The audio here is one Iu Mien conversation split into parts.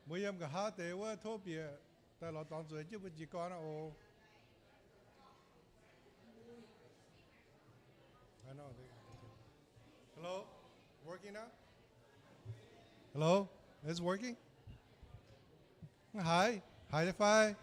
Mbuo yiem nqa'haav deix wuov tov bieqc daaih lorz dorngx zueiz jienv mbuo jiez gorn oc. Hello, working now? Hello, it's working? Haiz, haiz fai?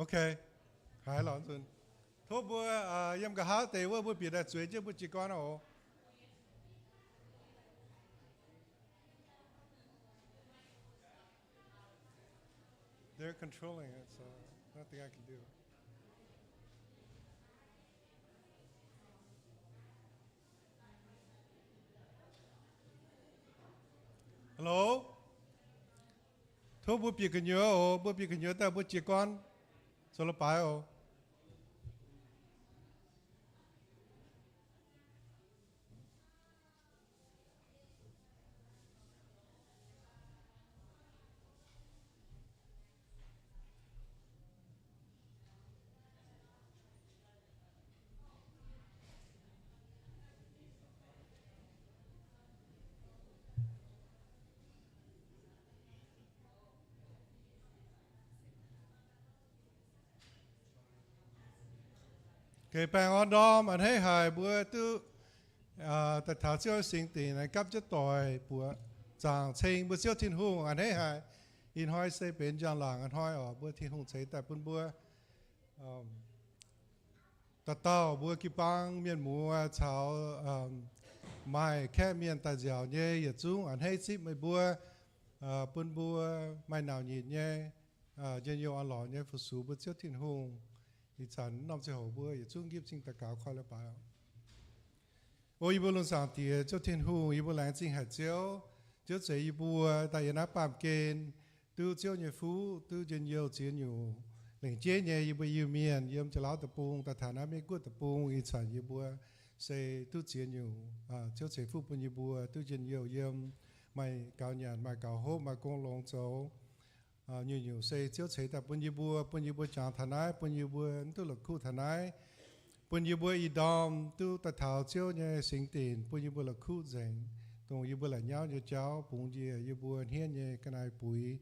Ok, haiz lorz nzunc. Tov mbuo yiem nqa'haav deix wuov mbuo bieqc daaih zueiz jienv mbuo jiez gorn oc. They're controlling it, so nothing I can do. Hello? Tov mbuo bieqc gu'nyuoz oc, mbuo bieqc gu'nyuoz daaih mbuo jiez gorn zoux leiz-baaix oc. Geh baengh orn ndorm a'hneiv haic mbuo duqv daaih taux Ziouv singx dinc aengx gapv jienv doic buoqc zaangc ceng mbuo Ziouv Tin-Hungh a'hneiv haic. Ih hnoi se benx njang-laangc a'hnoi oc, mbuo Tin-Hungh ceix daaih bun mbuo dauh dauh mbuo jiu-baang mienh muoz caux maaih kaeqv mienh daaih nziaauc nyei yietc zungv a'hneiv zipv meih mbuo, bun mbuo maaih nauc nyitc nyei njien-youh orn-lorqc nyei fu-sux mbuo Ziouv Tin-Hungh. Ih zanc norm ziangh hoc mbuo yietc zungv nqipv zingh daux gaux koi leiz-baaix. O yie mbuo lungh zaangc Diex, Ziouv Tin-Hungh, yie mbuo laengz zingh haic Ziouv. Ziouv zeix yie mbuo daaih yiem naaiv baamh gen duqv Ziouv nyei fuqv, duqv njien-youh ziex nyungc. Lengc jeiv nyei yie mbuo Iu-Mienh yiem Janx-Lauv Deic-Bung daaih taux naaiv Meiv Guoqv Deic-Bung ih zanc yie mbuo se duqv ziex nyungc. Ziouv ceix fuqv bun yie mbuo duqv njien-youh yiem, maaih gaux nyanc, maaih gaux hopv, maaih gong longx zoux. Nyungc-nyungc se Ziouv ceix daaih bun yie mbuo, bun yie mbuo jangx taux naaiv, bun yie mbuo mv duqv la'kuqv taux naaiv, bun yie mbuo ih ndorm duqv daaih taux Ziouv nyei singx dinc, bun yie mbuo la'kuqv nzengc, dongh yie mbuo la'nyauv nyei jauv bungx njiec yie mbuo hniev nyei ga'naaiv buix,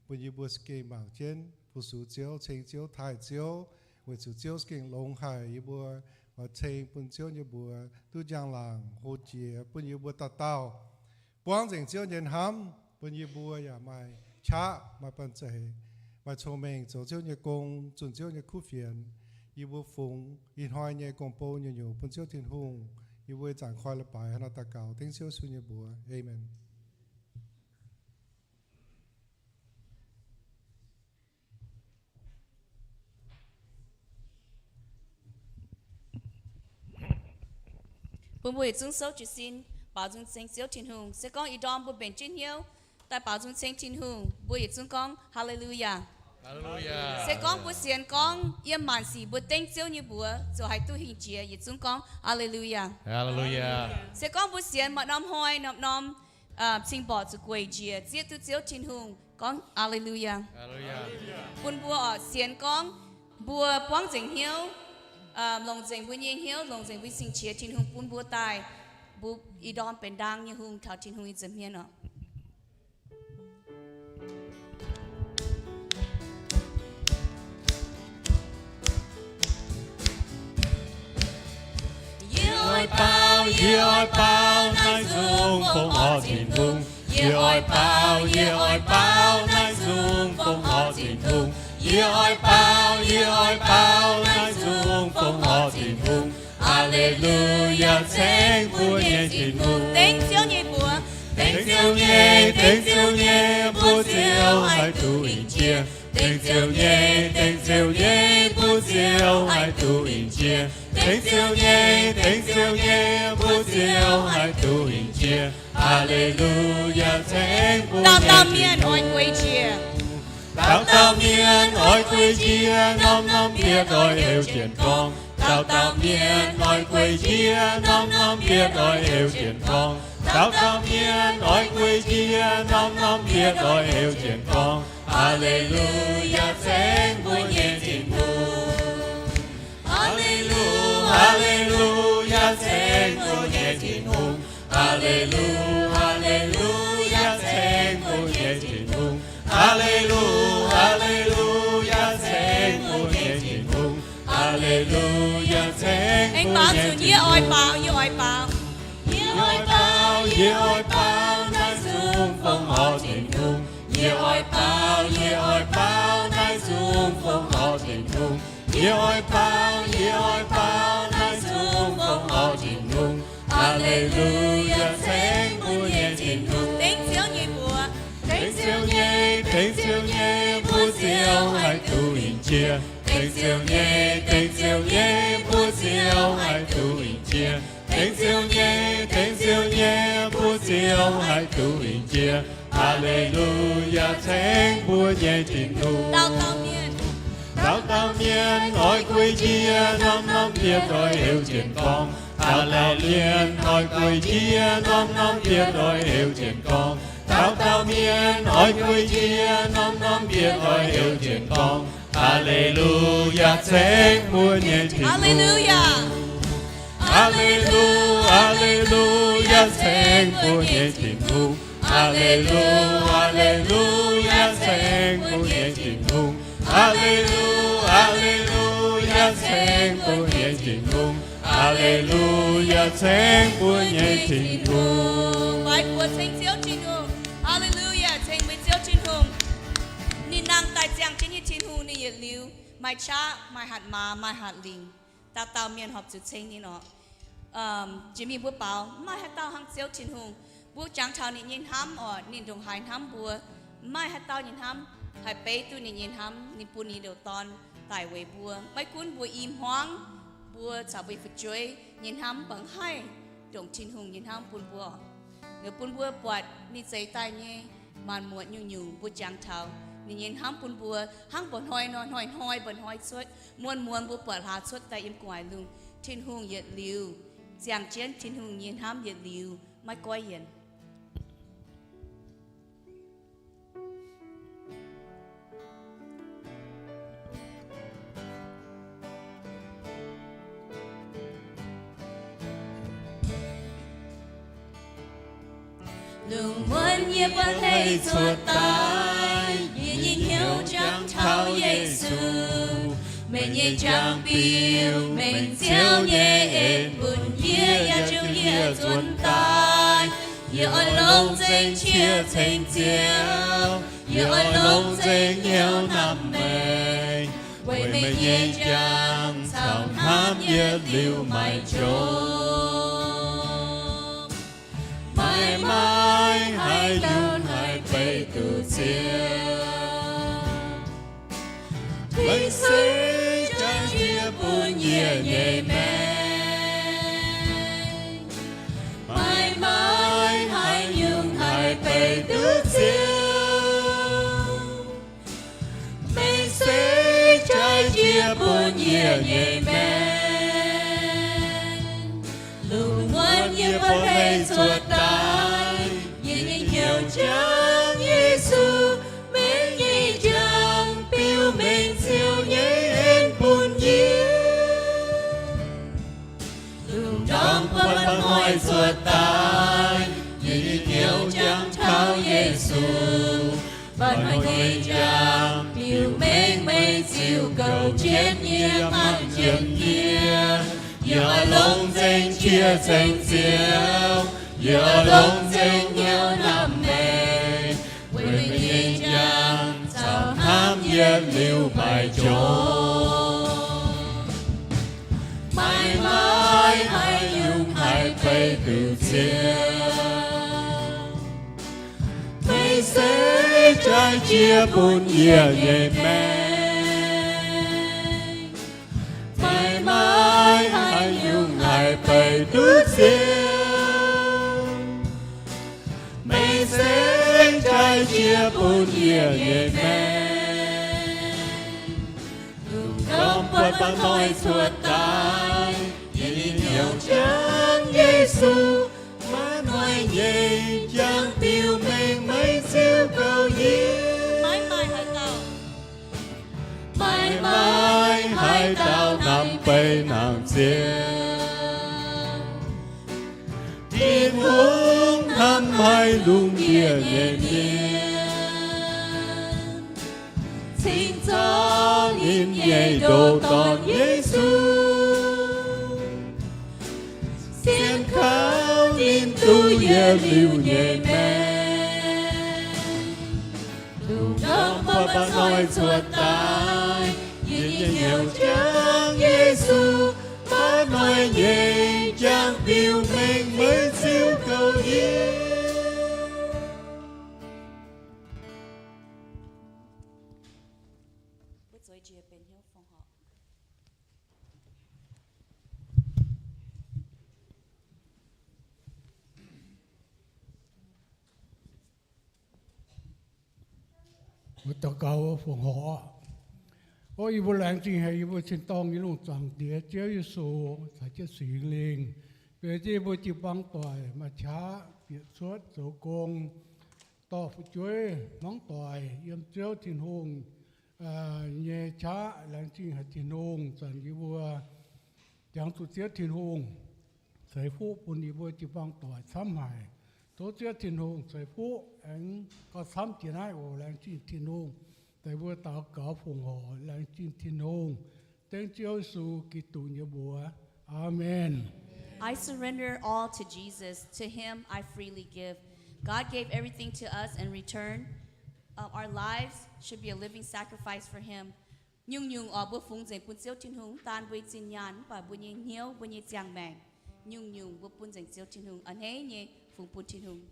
bun yie mbuo za'gengh mangc jienv fu-sux Ziouv, ceng Ziouv, taaih Ziouv, weic zuqc Ziouv za'gengh longx haic. Yie mbuo oix ceng bun Ziouv nyei mbuox duqv njang-laangc hlo jiex bun yie mbuo dauh dauh buangv nzengc Ziouv nyei hnamv, bun yie mbuo yaac maaih qaqv, maaih banh zeic, maaih cong-mengh zoux Ziouv nyei gong, zunh Ziouv nyei kuv fienx. Yie mbuo fungx ih hnoi nyei gong-bou nyungc-nyungc bun Ziouv Tin-Hungh. Yie mbuo ih zanc koi leiz-baaix hnangv naaiv daux gaux dengv Ziouv Yesu nyei mbuox. Aamen. Bun mbuo yietc zungv souv jiez sin, baaux nzung ceng Ziouv Tin-Hungh. Se gorngv ih ndorm mbuo mbenc jienv hnyouv daaih baaux nzung ceng Tin-Hungh, mbuo yietc zungv gorngv Haa^le^lu^yaa. Se gorngv mbuo sienx gorngv yiem maanc sic mbuo dengv Ziouv nyei mbuox ziouc haih duqv hingh jiex, yietc zungv gorngv Haa^le^lu^yaa. Se gorngv mbuo sienx maaih norm hnoi norm-norm cing-mborqc zuqc gueic njiec zieqv duqv Ziouv Tin-Hungh, gorngv Haa^le^lu^yaa. Bun mbuo oc sienx gorngv mbuo buangv nzengc hnyouv, longc nzengc mbuo nyei hnyouv, longc nzengc mbuo nyei sing-qiex, Tin-Hungh bun mbuo daaih, mbuo ih ndorm benx ndaang nyei hungh taux Tin-Hungh nyei nza'hmien oc. Yie oix baaux, yie oix baaux naaiv nzung fongc orqc Tin-Hungh. Yie oix baaux, yie oix baaux naaiv nzung fongc orqc Tin-Hungh. Yie oix baaux, yie oix baaux naaiv nzung fongc orqc Tin-Hungh. Haa^le^lu^yaa, ceng mbuo nyei Tin-Hungh. Dengv Ziouv nyei mbuox. Dengv Ziouv nyei, dengv Ziouv nyei, mbuo ziouc haih duqv hingh jiex. Dengv Ziouv nyei, dengv Ziouv nyei, mbuo ziouc haih duqv hingh jiex. Dengv Ziouv nyei, dengv Ziouv nyei, mbuo ziouc haih duqv hingh jiex. Haa^le^lu^yaa, ceng mbuo nyei Tin-Hungh. Dauh dauh mienh oix gueic jiex. Dauh Dauh dauh mienh oix guei njiec, norm-norm bieqc doix heuc jienv gorngv. Dauh dauh mienh oix guei njiec, norm-norm bieqc doix heuc jienv gorngv. Dauh dauh mienh oix guei njiec, norm-norm bieqc doix heuc jienv gorngv. Haa^le^lu^yaa, ceng mbuo nyei Tin-Hungh. Haa^le^lu, haa^le^lu, yaac ceng mbuo nyei Tin-Hungh. Haa^le^lu, haa^le^lu, yaac ceng mbuo nyei Tin-Hungh. Haa^le^lu, haa^le^lu, yaac ceng mbuo nyei Tin-Hungh. Haa^le^lu, yaac ceng mbuo nyei Tin-Hungh. Yie oix baaux, yie oix baaux. Yie oix baaux, yie oix baaux naaiv nzung fongc horc Tin-Hungh. Yie oix baaux, yie oix baaux naaiv nzung fongc horc Tin-Hungh. Yie oix baaux, yie oix baaux naaiv nzung fongc horc Tin-Hungh. Haa^le^lu, yaac ceng mbuo nyei Tin-Hungh. Tengx Ziouv nyei mbuox. Tengx Ziouv nyei, tengx Ziouv nyei, mbuo Ziouv haih duqv ing jiex. Tengx Ziouv nyei, tengx Ziouv nyei, mbuo Ziouv haih duqv ing jiex. Tengx Ziouv nyei, tengx Ziouv nyei, mbuo Ziouv haih duqv ing jiex. Haa^le^lu, yaac ceng mbuo nyei Tin-Hungh. Dauh dauh mienh oix guei njiec, norm-norm bieqc doix heuc jienv gorngv. Dauh dauh mienh oix guei njiec, norm-norm bieqc doix heuc jienv gorngv. Dauh dauh mienh oix guei njiec, norm-norm bieqc doix heuc jienv gorngv. Haa^le^lu, yaac ceng mbuo nyei Tin-Hungh. Haa^le^lu, haa^le^lu, yaac ceng mbuo nyei Tin-Hungh. Haa^le^lu, haa^le^lu, yaac ceng mbuo nyei Tin-Hungh. Haa^le^lu, haa^le^lu, yaac ceng mbuo nyei Tin-Hungh. Haa^le^lu, yaac ceng mbuo nyei Tin-Hungh. Maiv buo ceng Ziouv Tin-Hungh. Haa^le^lu, yaac ceng mbuo Ziouv Tin-Hungh. Ninh nangh daaih ziangh jienv nyei Tin-Hungh, ninh yietc liuz maaih qaqv, maaih hatc maaz, maaih hatc lingc. Dauh dauh mienh horpc zuqc ceng ninh oc. Jiex mingh mbuo baaux, maiv maaih haaix dauh hnangv Ziouv Tin-Hungh. Mbuo jangx taux ninh nyei hnamv oc, ninh ndongc haaix hnamv mbuo. Maiv maaih haaix dauh nyei hnamv haih beiv duqv ninh nyei hnamv. Ninh bun ninh ndoqc Dorn daaih weic mbuo. Maiv gunv mbuo i hmuangv, mbuo caux mbuo fu'jueiv nyei hnamv, mv baac haih ndongc Tin-Hungh nyei hnamv bun mbuo. Ninh bun mbuo buatc ninh zeix daaih nyei maanc muotc nyungc-nyungc, mbuo jangx taux ninh nyei hnamv bun mbuo hnangv mba'hnoi nor, hnoi-hnoi mba'hnoi cuotv, muonz-muonz mbuo buatc hlaax cuotv daaih yiem gu'nguaaic lungh. Tin-Hungh yietc liuz, ziangh jienv Tin-Hungh nyei hnamv yietc liuz, maiv goiv yienc. Lungh muonz yie buatc hleix cuotv daaih, yie nyei hnyouv jangx taux Yesu. Meih nyei njang-biux, mengh Ziouv nyei en bun yie, yaac ziouc yie zuonx daaih. Yie oix longc nzengc qiex ceng Ziouv, yie oix longc nzengc hnyouv hnamv meih. Weic meih nyei njang caux hnamv yietc liuz maiv jomc. Maiv maaih haaix nyungc haih beiv duqv Ziouv. Tengx se jaaix jiex bun yie nyei maengc. Maiv maaih haaix nyungc haih beiv duqv Ziouv. Meih se jaaix jiex bun yie nyei maengc. Lungh muonz yie buatc hleix cuotv daaih, yie nyei hnyouv jangx Yesu. Meih nyei njang-biux mengh Ziouv nyei en bun yie. Lungh ndorm buatc mba'hnoi cuotv daaih, yie nyei hnyouv jangx taux Yesu. Mba'hnoi nyei njang-biux mengh meih ziux goux jienv yie, maanh jienv yie. Yie oix longc nzengc qiex ceng Ziouv, yie oix longc nzengc hnyouv hnamv meih. Weic meih nyei njang caux hnamv yietc liuz maiv jomc. Maiv maaih haaix nyungc haih beiv duqv Ziouv. Meih se jaaix jiex bun yie nyei maengc. Maiv maaih haaix nyungc haih beiv duqv Ziouv. Meih se jaaix jiex bun yie nyei maengc. baac noic cuotv daaih, yie nyei hnyouv jangx Yesu, maiv noic nyei jangx biux mengh meih Ziouv goux yie. Maiv maaih haaix dauh, maiv maaih haaix dauh hnamv beiv nangc zien. Tin-Hungh hnamv haiz lungh ndiev nyei mienh, cingx zoux ninh nyei ndoh Dorn Yesu, sienx kaux ninh duqv yietc liuz nyei maengc. Lungh ndorm mbuo baac noic cuotv daaih, yie nyei hnyouv jangx Yesu, maiv noic nyei jangx biux mengh meih Ziouv goux yie. Mbuo daux gaux fongc horc. O yie mbuo laengz zingh haic yie mbuo cien-dorngh nyei lungh zaangc Diex, Ziouv Yesu, caux jienv Singx Lingh, bieqc jienv yie mbuo jiu-baang doic maaih qaqv bieqc cuotv zoux gong, dorh fu'jueiv hmuangv doic yiem Ziouv Tin-Hungh nyei qaqv. Laengz zingh haic Tin-Hungh zanc yie mbuo jangx zuqc Ziouv Tin-Hungh ceix fuqv bun yie mbuo jiu-baang doic camv haic. Tov Ziouv Tin-Hungh ceix fuqv aengx gauh camv jiex naaiv oc. Laengz zingh Tin-Hungh. Deix mbuo daux gaux fongc horc laengz zingh Tin-Hungh, dengv Ziouv Yesu Giduc nyei mbuox. Aamen. I surrender all to Jesus. To him I freely give. God gave everything to us in return. Uh, our lives should be a living sacrifice for him. Nyungc-nyungc oc, mbuo fungx nzengc bun Ziouv Tin-Hungh, mv daan mbuo nyei zinh nyaanh, mv baac mbuo nyei hnyouv, mbuo nyei ziangh maengc, nyungc-nyungc mbuo bun nzengc Ziouv Tin-Hungh, a'hneiv nyei fungx bun Tin-Hungh.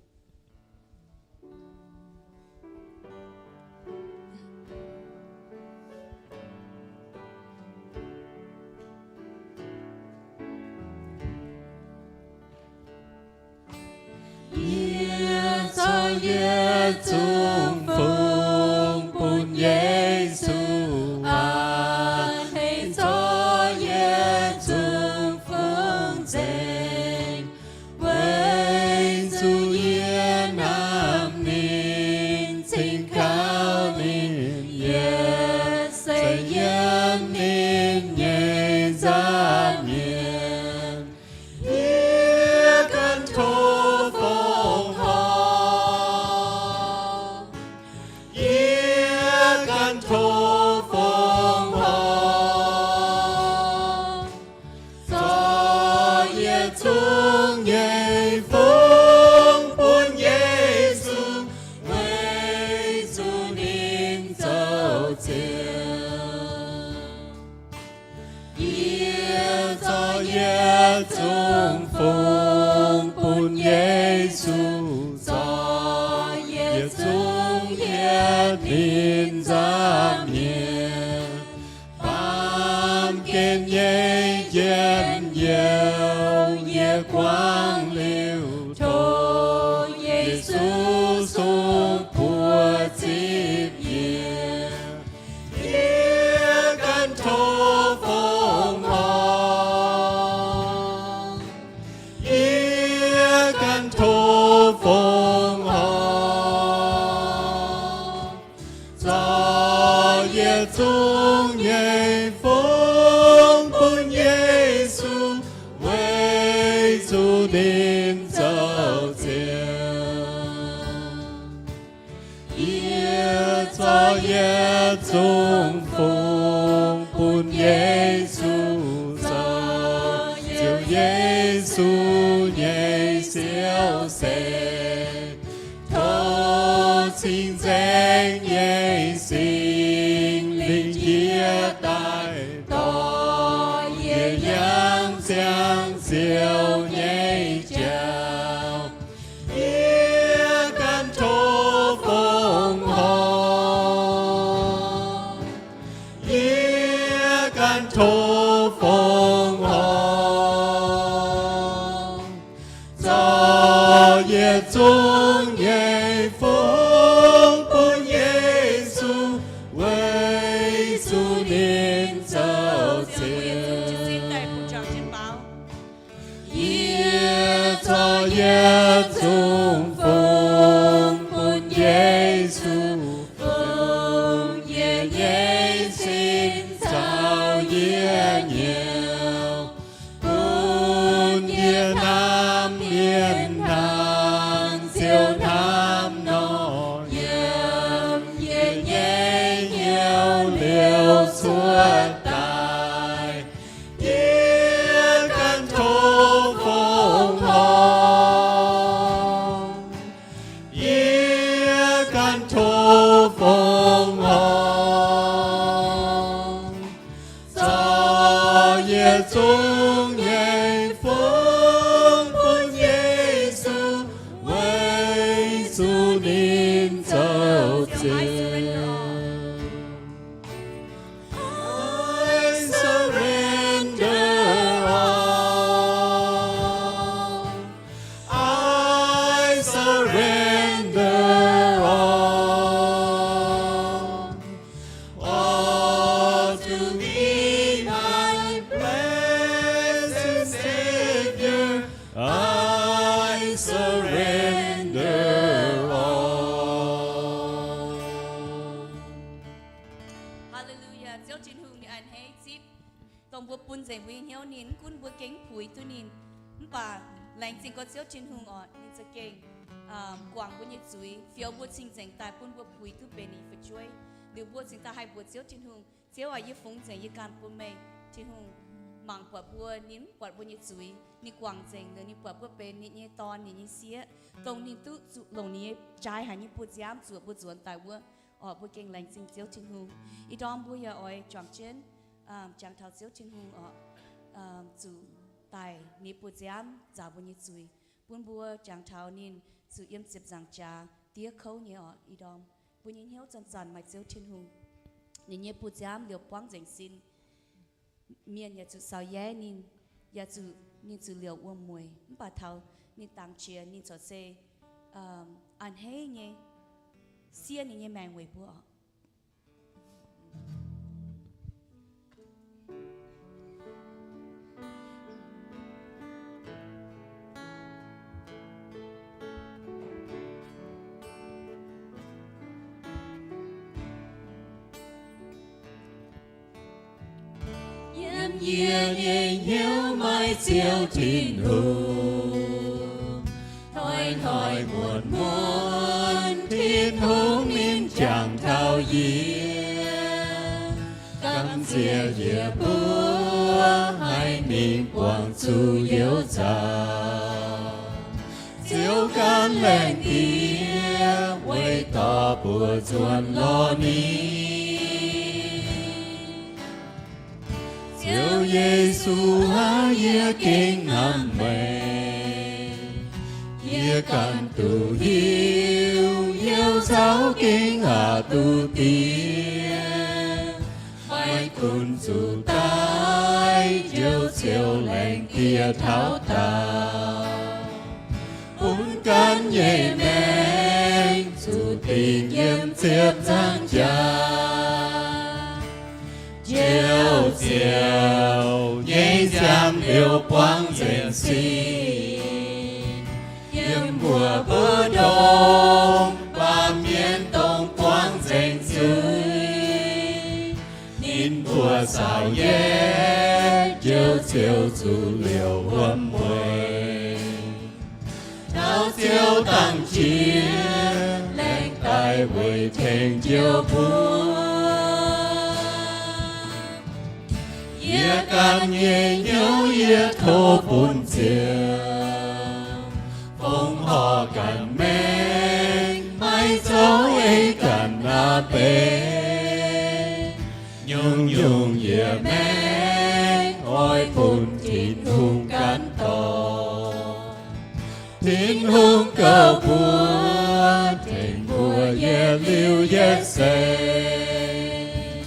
Yie zorqv yietc zungv fungx bun Yesu, a'hneiv zorqv yietc zungv fungx nzengc, weic zuqc yie hnamv ninh, cingx kaux ninh, yietc seix yiem ninh nyei nza'hmien. Yie ganh tov fongc horc, yie ganh tov fongc horc, zorqv yietc zungv nyei fungx bun Yesu, weic zuqc ninh zoux Ziouv. Yie zorqv yietc zungv fungx bun Yesu, zorqv yietc zungv yietc ninh nza'hmien. Baamh gen nyei njien-youh yie guangc liuz, tov Yesu sung buoz zipv yie. Yie ganh tov fongc horc, yie ganh tov fongc horc, zorqv yietc zungv nyei fungx bun Yesu, weic zuqc ninh zoux Ziouv. Yie zorqv yietc zungv fungx bun Yesu, zoux Ziouv Yesu nyei siou seix. Tov cing-nzengc nyei Singx Lingh jiex daaih dorh yie yangh ziangh Ziouv nyei jauv. Yie ganh tov fongc horc, yie ganh tov fongc horc, zorqv yietc zungv nyei fungx bun Yesu, weic zuqc ninh zoux Ziouv. Haa^le^lu^yaa, Ziouv Tin-Hungh ninh a'hneiv zipv, dongh mbuo bun nzengc mbuo nyei hnyouv ninh, mv gunv mbuo gengh mv puix duqv ninh, mv baac laengz zingh gorx Ziouv Tin-Hungh orqc, ninh za'gengh guangc mbuo nyei zuiz, fioux mbuo cing-nzengc daaih bun mbuo puix duqv benx ninh nyei fu'jueiv. Liuz mbuo cingx daaih haih mbuox Ziouv Tin-Hungh, Ziouv aac, yie fungx nzengc yie ganh bun meih. Tin-Hungh mangc buatc mbuo, ninh mv buatc mbuo nyei zuiz, ninh guangc nzengc liuz ninh buatc mbuo benx ninh nyei dorn, ninh nyei sieqv, dongh ninh duqv zuqc longc ninh nyei jaaix haic nyei buoz-nziaamv zuoqc mbuo nzuonx daaih wuov. Orqc, mbuo gengh laengz zingh Ziouv Tin-Hungh. Ih ndorm mbuo yaac oix juangc jienv jangx taux Ziouv Tin-Hungh orqc, zuqc daic ninh nyei buoz-nziaamv nzaaux mbuo nyei zuiz, bun mbuo jangx taux ninh zuqc yiem ziepc nzaangc jaax diev kouv nyei orqc. Ih ndorm mbuo nyei hnyouv zanc-zanc maaih Ziouv Tin-Hungh, ninh nyei buoz-nziaamv liouc buangv nzengc sin. Mienh yaac zuqc saux yaiv ninh, yaac zuqc, ninh zuqc liouc wuom-mueic, mv baac taux ninh dangx qiex ninh corc se a'hneiv nyei, siev ninh nyei maengc weic mbuo orqc. Yiem yie nyei hnyouv maaih Ziouv Tin-Hungh, hnoi-hnoi muonz-muonz Tin-Hungh ninh jangx taux yie. Gamh nziex yie mbuo haih mingh buangh zuqc youz nzauh. Ziouv gan lengh diev weic dorh mbuox nzuonx lorz ninh. Ziouv Yesu aac, yie gengh hnamv meih. Yie ganh duqv hiuv, youz nzauh gengh aqc duqv diev. Maiv gunv zuqc daic, Njoux Ziouv laengz diev taux daauh, bun ganh nyei maengc zuqc dingc yiem ziepc nzaangc jaax. Njoux Ziouv nyei nziaamv liouc buangv nzengc sin, yiem wuov mbu'ndongx baamh mienh dongh buangv nzengc zuiz. Ninh mbuo saaux yeiv, Njoux Ziouv zuqc liouc wuom-mueic. Taux Ziouv dangh jiex, laengz daaih weic tengx Njoux mbuo. Yie ganh nyei hnyouv yie tov bun Ziouv, fongc horc ganh maengc, maiv zoux ei ganh aqv deix. Nyungc-nyungc yie maengc oix bun Tin-Hungh gan dorh. Tin-Hungh gouv mbuo, tengx mbuo yietc liuz yietc seix.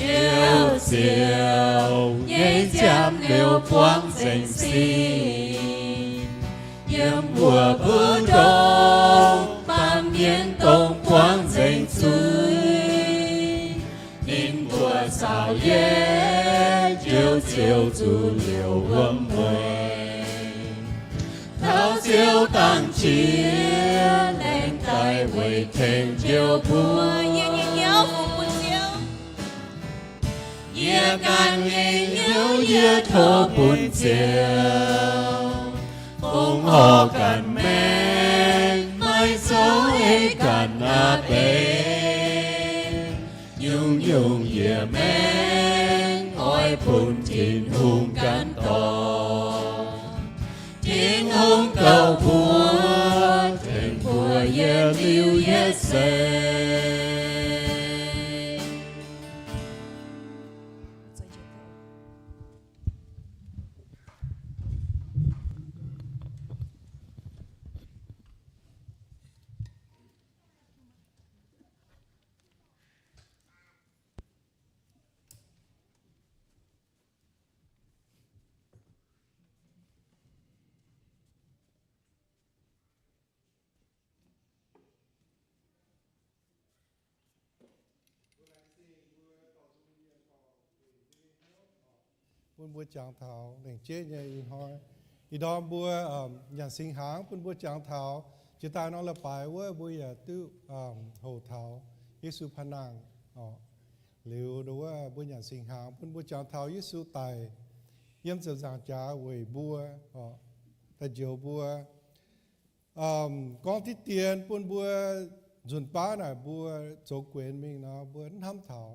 Njoux Ziouv nyei nziaamv liouc buangv nzengc sin, yiem wuov mbu'ndongx baamh mienh dongh buangv nzengc zuiz. Ninh mbuo saaux yeiv, Njoux Ziouv zuqc liouc wuom-mueic. Taux Ziouv dangh jiex, laengz daaih weic tengx Njoux mbuo. Yie nyei hnyouv fungx bun Ziouv. Yie ganh nyei hnyouv yie tov bun Ziouv, fongc horc ganh maengc, maiv zoux ei ganh aqv deix. Nyungc-nyungc yie maengc oix bun Tin-Hungh gan dorh. Tin-Hungh gouv mbuo, tengx mbuo yietc liuz yietc seix. Bun mbuo jangx taux lengc jeiv nyei ih hnoi. Ih ndorm mbuo nyanc singx hnaangx, bun mbuo jangx taux jiex daaih norm leiz-baaix wuov, mbuo yaac duqv hoqc taux Yesu paan nangh oc. Liuz ndau wuov mbuo nyanc singx hnaangx, bun mbuo jangx taux Yesu daic yiem ziepc nzaangc jaax weic mbuo, daaih njoux mbuo. Gorngv diqv dien bun mbuo nzunc baav naaic mbuo zoux guenx mingh nor, mbuo mv hnamv taux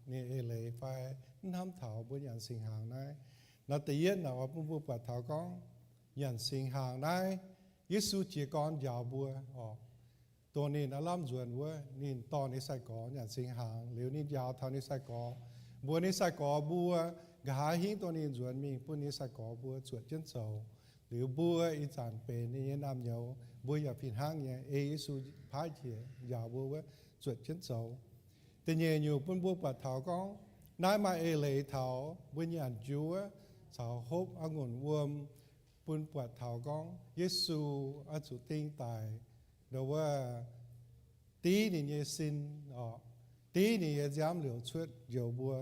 ninh eix leiz fai mv hnamv taux mbuo nyanc singx hnaangx naaiv. Nor da'yietv naaic oix bun mbuo buatc taux gorngv nyanc singx hnaangx naaiv, Yesu jiez gorn njaaux mbuo oc. Dongh ninh aav lamh nzuonx wuov, ninh dorh ninh nyei sai-gorx nyanc singx hnaangx liuz ninh njaaux taux ninh nyei sai-gorx. Mbuox ninh nyei sai-gorx mbuo nqa'haav hingv dongh ninh nzuonx mingh bun ninh nyei sai-gorx mbuo zuotc jienv zoux. Liuz mbuo ih zanc benx ninh nyei naamh nyouz, mbuo yaac fih hnangv nyei ei Yesu paaiv njiec njaaux mbuo wuov zuotc jienv zoux. Da'nyeic nyungc bun mbuo buatc taux gorngv naaiv maaih eix leiz taux mbuo nyanc njuov caux hopv a'ngunc wuom, bun buatc taux gorngv Yesu oix zuqc ding daic, ndau wuov div ninh nyei sin oc, div ninh nyei nziaamv liouc cuotv njoux mbuo.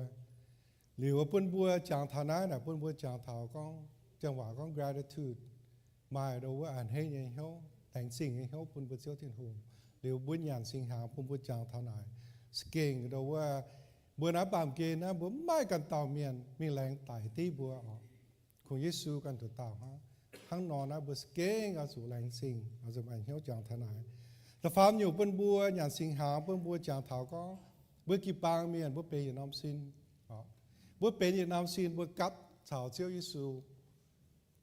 Liuz bun mbuo jangx taux naaiv naaic, bun mbuo jangx taux gorngv, janx waac gorngv gratitude, maaih ndau wuov a'hneiv nyei hnyouv, laengz zingh nyei hnyouv bun mbuo Ziouv Tin-Hungh. Liuz mbuo nyanc singx hnaangx bun mbuo jangx taux naaic, za'gengh ndau wuov mbuo naaiv baamh gen naaiv mbuo mv maaih ganh dauh mienh mingh laengz daic div mbuo oc. Kungx Yesu ganh nduqc dauh hnangv. Hnangv nor naaiv mbuo za'gengh oix zuqc laengz zingh, oix zuqc maaih hnyouv jangx taux naaic. Da'faam nyungc bun mbuo nyanc singx hnaangx bun mbuo jangx taux gorngv mbuo jiu-baang mienh mbuo benx yietc norm sin. Mbuo benx yietc norm sin, mbuo gapv caux Ziouv Yesu.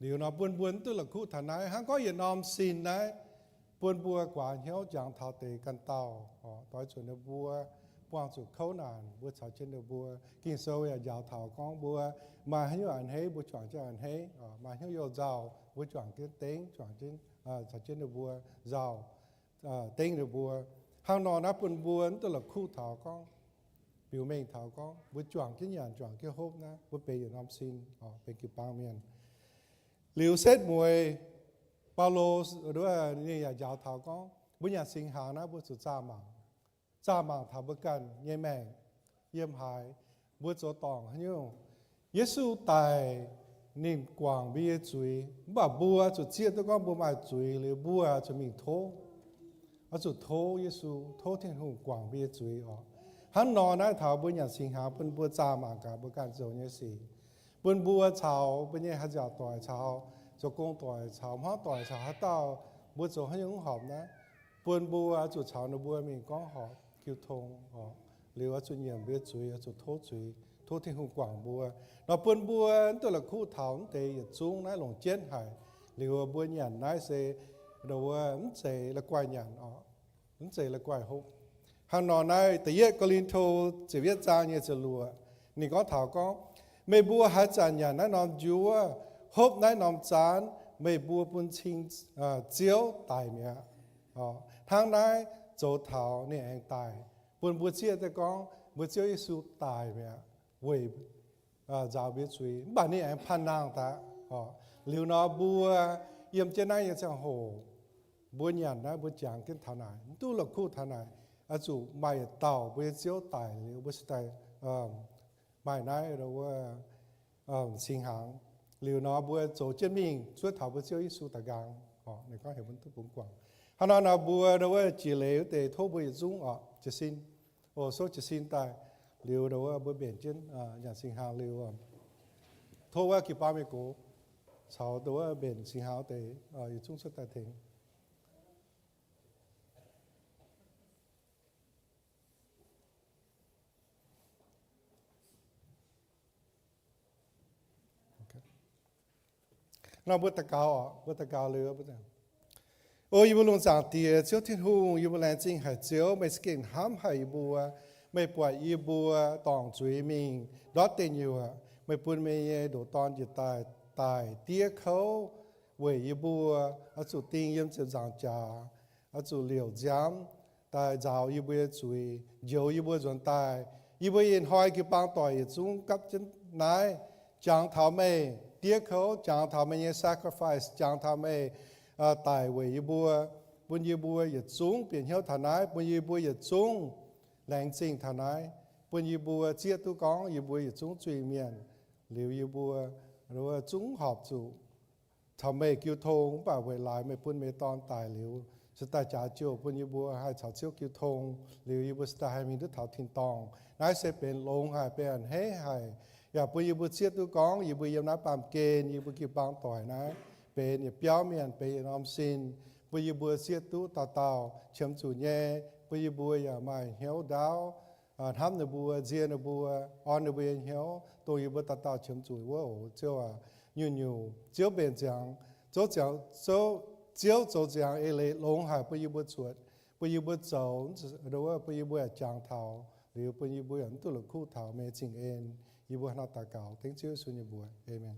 Liuz nor bun mbuo mv duqv la'kuqv taux naaiv. Hnangv gorngv yietc norm sin naaiv bun mbuo guaax hnyouv jangx taux deix ganh dauh oc, doix zuqc ninh mbuo buangh zuqc kouv naanc, mbuo caux jienv ninh mbuo. Ging-Sou yaac njaaux taux gorngv mbuo maaih haaix nyungc a'hneiv, mbuo juangc jienv a'hneiv oc. Maaih haaix nyungc you-nzauh, mbuo juangc jienv dengv, juangc jienv, caux jienv ninh mbuo nzauh, dengv ninh mbuo. Hnangv nor naaiv bun mbuo mv duqv la'kuqv taux gorngv, biux mengh taux gorngv mbuo juangc jienv nyanc, juangc jienv hopv naaiv, mbuo benx yietc norm sin oc, benx jiu-baang mienh. Liuz setv mueiz, Baulo ninh yaac njaaux taux gorngv mbuo nyanc singx hnaangx naaiv mbuo zuqc zaah mangc. Zaah mangc taux mbuo ganh nyei maengc yiem haaix, mbuo zoux dorngc haaix nyungc. Yesu daic, ninh guangc mbuo nyei zuiz, mv baac mbuo zuqc zieqv duqv gorngv mbuo maaih zuiz liuz mbuo zuqc mingh tov, oix zuqc tov Yesu, tov Tin-Hungh guangc mbuo nyei zuiz oc. Hnangv nor naaiv taux mbuo nyanc singx hnaangx bun mbuo zaah mangc gaax mbuo ganh zoux nyei sic, bun mbuo caux mbuo nyei haaix nziaauc doic caux, zoux gong doic caux, hmuangv doic caux, haaix dauh mbuo zoux haaix nyungc mv horpc naaiv, bun mbuo zuqc caux ninh mbuo mingh gorngv horpc jiu tong oc. Liuz oix zuqc nyiemc mbuo nyei zuiz, oix zuqc tov zuiz, tov Tin-Hungh guangc mbuo. Nor bun mbuo mv duqv la'kuqv taux mv deix yietc zungv naaiv longc jienv haic. Liuz mbuo nyanc naaiv se, ndau wuov, mv zeiz la'guaih nyanc oc, mv zeiz la'guaih hopv. Hnangv nor naaiv da'yietv Ko^lin^to ziepc yietv zaang nyei ziepc luoqc, ninh gorngv taux gorngv, meih mbuo haaix zanc nyanc naaiv norm njuov, hopv naaiv norm zaanv, meih mbuo bun cing Ziouv daic mi'aqv. Hnangv naaiv zoux taux ninh aengx daic, bun mbuo zieqv duqv gorngv mbuo Ziouv Yesu daic mi'aqv weic nzaaux mbuo nyei zuiz, mv baac ninh aengx panh nangh daaih oc. Liuz nor mbuo yiem jienv naaiv nyei ziangh hoc, mbuo nyanc naaiv, mbuo jangx jienv taux naaic, mv duqv la'kuqv taux naaic, oix zuqc maaih yietc dauh mbuo nyei Ziouv daic liuz mbuo cingx daaih maaih naaiv wuov singx hnaangx. Liuz nor mbuo zoux jienv mingh zuov taux mbuo Ziouv Yesu daaih nqaang oc. Ninh gorngv heuc mbuo duqv bungx guangc. Hnangv nor nor mbuo wuov jiex leiz wuov deix tov mbuo yietc zungv oc, jiez sin, o, souv jiez sin daaih. Liuz wuov mbuo mbenc jienv nyanc singx hnaangx liuz, tov wuov jiu-baang mienh gox caux wuov mbenc singx hnaangx wuov deix yietc zungv cuotv daaih tengx. Nor mbuo daux gaux oc, mbuo daux gaux liuz, O yie mbuo lungh zaangc Diex, Ziouv Tin-Hungh, yie mbuo laengz zingh haic Ziouv, meih za'gengh hnamv haic yie mbuo. Meih buatc yie mbuo dorngc zuiz mingh ndortv deic nyuoqc, meih bun meih nyei ndoqc Dorn njiec daaih, daic diev kouv weic yie mbuo, oix zuqc ding yiem ziepc nzaangc jaax, oix zuqc liouc nziaamv daaih nzaaux yie mbuo nyei zuiz, njoux yie mbuo nzuonx daaih. Yie mbuo ih hnoi jiu-baang doic yietc zungv gapv jienv naaiv, jangx taux meih diev kouv, jangx taux meih nyei sacrifice, jangx taux meih daic weic yie mbuo, bun yie mbuo yietc zungv bieqc hnyouv taux naaiv, bun yie mbuo yietc zungv laengz zingh taux naaiv, bun yie mbuo zieqv duqv gorngv yie mbuo yietc zungv zuiz-mienh. Liuz yie mbuo zungv horpc zuqc caux meih jiu tong, mv baac weic laaix meih bun meih Dorn daic liuz, se daaih jaax jouh bun yie mbuo haih caux Ziouv jiu tong, liuz yie mbuo se daaih haih mingh duqv taux tin-dorngh. Naaiv se benx longx haic, benx a'hneiv haic, yaac bun yie mbuo zieqv duqv gorngv yie mbuo yiem naaiv baamh gen, yie mbuo jiu-baang doic naaiv benx yietc biauv mienh, benx yietc norm sin, bun yie mbuo zieqv duqv dauh dauh qiemx zuqc nyei, bun yie mbuo yaac maaih hnyouv ndaauv hnamv ninh mbuo, nzie ninh mbuo, orn ninh mbuo nyei hnyouv, dongh yie mbuo dauh dauh qiemx zuqc wuov oc. Ziouv aac, nyungc-nyungc Ziouv mbenc ziangx, Ziouv zoux ziangx eix leiz longx haic bun yie mbuo zuotc, bun yie mbuo zoux, bun yie mbuo yaac jangx taux, liuz bun yie mbuo yaac mv duqv la'kuqv taux meih zingc en. Yie mbuo hnangv naaiv daux gaux dengv Ziouv Yesu nyei mbuox. Aamen.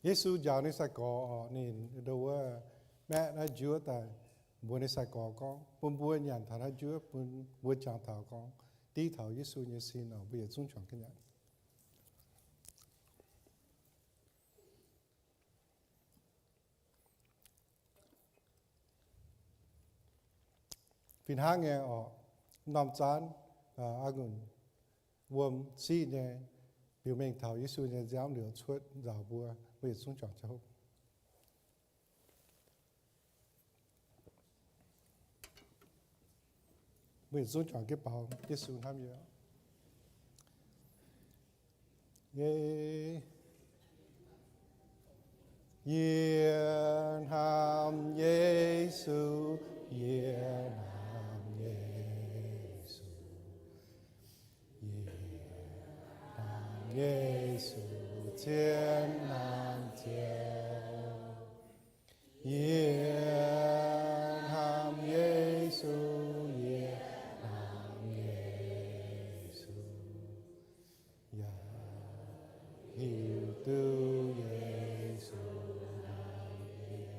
Yesu njaaux ninh nyei sai-gorx oc, ninh ndo wuov maeqv naaiv njuov daaih mbuox ninh nyei sai-gorx gorngv, bun mbuo nyanc taux naaiv njuov, bun mbuo jangx taux gorngv div taux Yesu nyei sin oc. Mbuo yietc zungv juangc jienv nyanc. Fih hnangv nyei oc, norm zaanv a'ngunc wuom siqv nyei, biux mengh taux Yesu nyei nziaamv liuz cuotv nzaaux mbuo. Mbuo yietc zungv juangc jienv hopv. Mbuo yietc zungv juangc jienv baaux Yesu hnamv nyei. Yie, yie hnamv Yesu, yie hnamv Yesu, yie hnamv Yesu zien naanc Ziouv. Yie hnamv Yesu, yie hnamv Yesu, yaac hiuv duqv Yesu hnamv yie.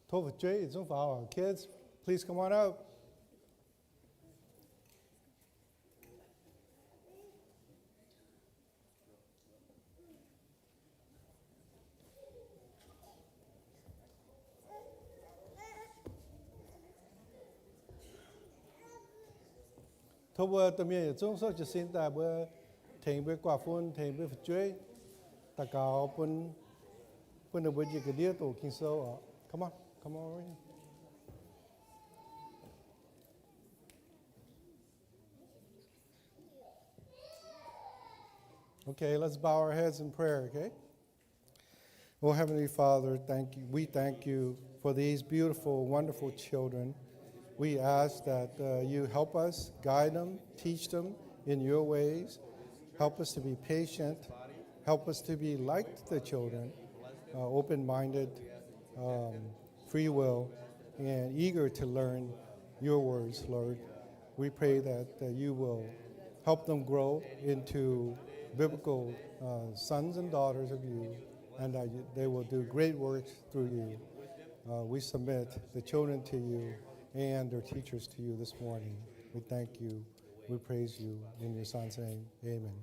Tov fu'jueiv yietc zungv faaux oc. Kids, please come on up. Tov mbuo domh mienh yietc zungv souv jiez sin daaih, mbuo tengx mbuo guaav fun, tengx mbuo fu'jueiv daux gaux bun, bun ninh mbuo njiec ga'ndiev doqc Ging-Sou oc. Come on, come on over here. Okay, let's bow our heads in prayer, okay? Oh, Heavenly Father, thank you. We thank you for these beautiful, wonderful children. We ask that, uh, you help us, guide them, teach them in your ways. Help us to be patient. Help us to be like the children, uh, open-minded, um, free will, and eager to learn your words, Lord. We pray that, that you will help them grow into biblical, uh, sons and daughters of you, and that you, they will do great works through you. Uh, we submit the children to you and their teachers to you this morning. We thank you. We praise you in your son's name. Amen.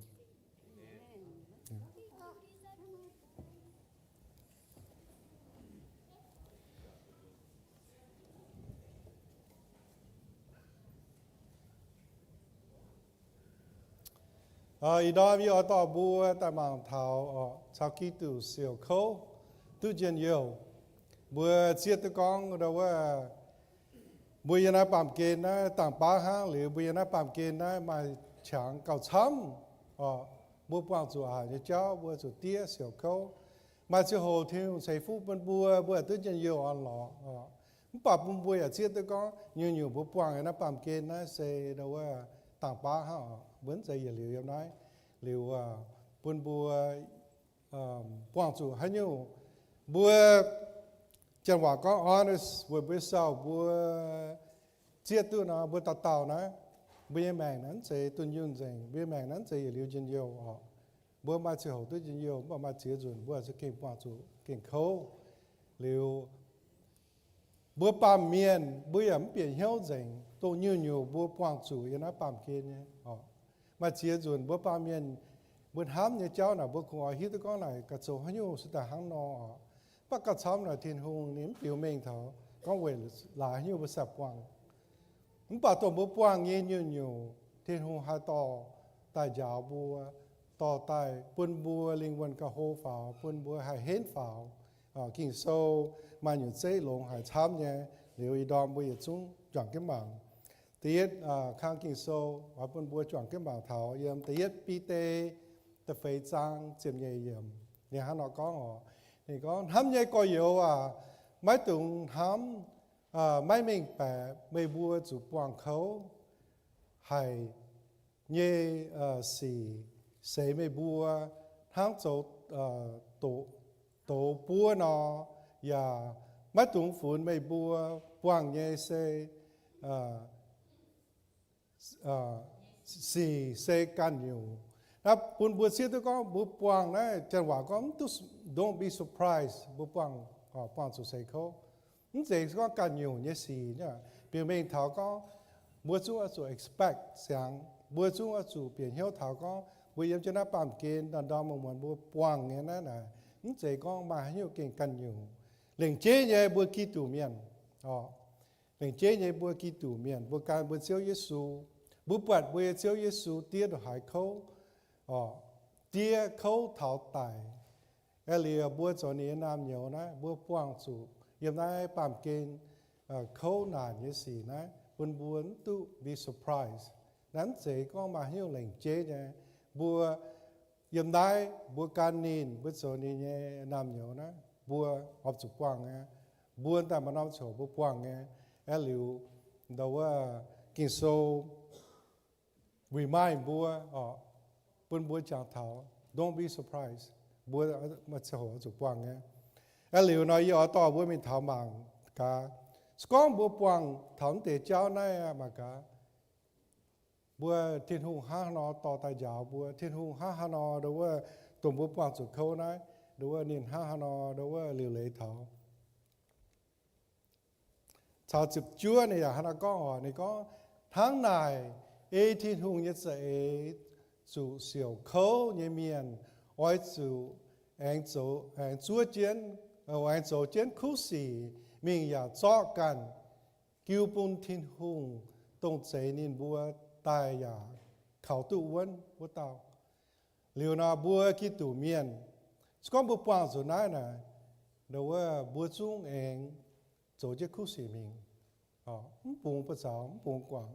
Ih ndorm yie oix dorh mbuo daaih mangc taux caux Giduc siouc kouv duqv njien-youh. Mbuo zieqv duqv gorngv wuov, mbuo yiem naaiv baamh gen naaiv dangh baav hnangv liuz, mbuo yiem naaiv baamh gen naaiv maaih qangx gauh camv oc. Mbuo buangh zuqc aqc nyei jauv, mbuo zuqc diev siouc kouv. Maaih ziangh hoc Tin-Hungh ceix fuqv bun mbuo, mbuo yaac duqv njien-youh orn-lorqc oc. Mv baac bun mbuo yaac zieqv duqv gorngv nyungc-nyungc mbuo buangh yiem naaiv baamh gen naaiv se wuov dangh baav hnangv oc. Mbuo mv zeiz yietc liuz yiem naaiv. Liuz bun mbuo buangh zuqc haaix nyungc, mbuo janx waac gorngv honest with ourselves, mbuo zieqv duqv nor, mbuo dauh dauh naaiv, mbuo nyei maengc naaiv mv zeiz dunh yunh nzengc, mbuo nyei maengc naaiv mv zeiz yietc liuz njien-youh oc. Mbuo maaih ziangh hoc duqv njien-youh, mv baac maaih ziex nzunc mbuo se gengh buangh zuqc gengh kouv. Liuz mbuo baamh mienh mbuo yaac mv bieqc hnyouv nzengc dongh nyungc-nyungc mbuo buangh zuqc yiem naaiv baamh gen nyei oc. Maaih ziex nzunc mbuo baamh mienh mbuo hnamv nyei jauv naaic mbuo kungx oix hiuv duqv gorngv naaic gauh zoux haaix nyungc se daaih hnangv nor oc. Mv baac gauh camv naaic Tin-Hungh ninh mv biux mengh taux gorngv weic laaix haaix nyungc mbuo saah buangh. Mv baac dongh mbuo buangh nyei nyungc-nyungc Tin-Hungh haih dorh daaih njaaux mbuo, dorh daaih bun mbuo lingh wuonh gauh hlo faaux, bun mbuo haih henv faaux. Ging-Sou maaih nyungc zeiv longx haic camv nyei. Liuz ih ndorm mbuo yietc zungv juangc jienv mangc. Da'yietv kang Ging-Sou oix bun mbuo juangc jienv mangc taux yiem Da'yietv Bide da'feix zaang ziepc nyeic yiemc. Ninh hnangv nor gorngv oc. Ninh gorngv, hnamv nyei gorx-youz aac, maiv dungx hnamv maiv mengh baeqc meih mbuo zuqc buangh kouv haic nyei sic seix meih mbuo hnangv zoux doqc, douz mbuo nor, yaac maiv dungx funx meih mbuo buangh nyei se sic se ganh nyungc. Naaiv bun mbuo zieqv duqv gorngv mbuo buangh naaiv, janx waac gorngv, don't be surprised, mbuo buangh, buangh zuqc seix kouv. Mv zeiz gorngv ganh nyungc nyei sic. Bieqc mengh taux gorngv mbuo zungv oix zuqc expect siangx, mbuo zungv oix zuqc bieqc hnyouv taux gorngv mbuo yiem jienv naaiv baamh gen ndorm ndorm muonz muonz mbuo buangh nyei naaiv naaic, mv zeiz gorngv maaih haaix nyungc gengh ganh nyungc. Lengc jeiv nyei mbuo Giduc mienh, lengc jeiv nyei mbuo Giduc mienh, mbuo gan mbuo Ziouv Yesu, mbuo buatc mbuo nyei Ziouv Yesu diev ndongc haaix kouv, diev kouv taux daic. Aeqv, liuz mbuo zoux ninh nyei naamh nyouz naaiv, mbuo buangh zuqc yiem naaiv baamh gen kouv naanc nyei sic naaiv, bun mbuo mv duqv be surprised. Naaiv mv zeiz gorngv maaih haaix nyungc lengc jeiv nyei. Mbuo yiem naaiv mbuo gan ninh, mbuo zoux ninh nyei naamh nyouz naaiv, mbuo horpc zuqc buangh nyei. Mbuo daaih maaih norm ziangh hoc mbuo buangh nyei. Aeqv, liuz ndau wuov Ging-Sou remind mbuo, bun mbuo jangx taux don't be surprised, mbuo maaih ziangh hoc oix zuqc buangh nyei. Aeqv, liuz nor yie oix dorh mbuo mingh taux mangc gaax, se gorngv mbuo buangh taux mv deix jauv naaiv aqv, mangc gaax mbuo Tin-Hungh hnangv haaix nor dorh daaih njaaux mbuo, Tin-Hungh hnangv haaix nor ndau wuov dongh mbuo buangh zuqc kouv naaiv, ndau wuov ninh hnangv haaix nor ndau wuov liuc leiz taux. Caux ziepc juov ninh yaac hnangv naaiv gorngv oc, ninh gorngv, hnangv naaic ei Tin-Hungh nyei za'eix zuqc siouc kouv nyei mienh oix zuqc aengx zuov jienv, aengx zoux jienv kuv sic mingh yaac zorqv ganh jiu bun Tin-Hungh, dongh zeix ninh mbuo daaih yaac kaux duqv wuonv wuov dauh. Liuz nor mbuo Giduc mienh, se gorngv mbuo buangh zuqc naaiv naaic, ndau wuov mbuo zungv aengx zoux jienv kuv sic mingh, mv bungx buoz-zaux, mv bungx guangc.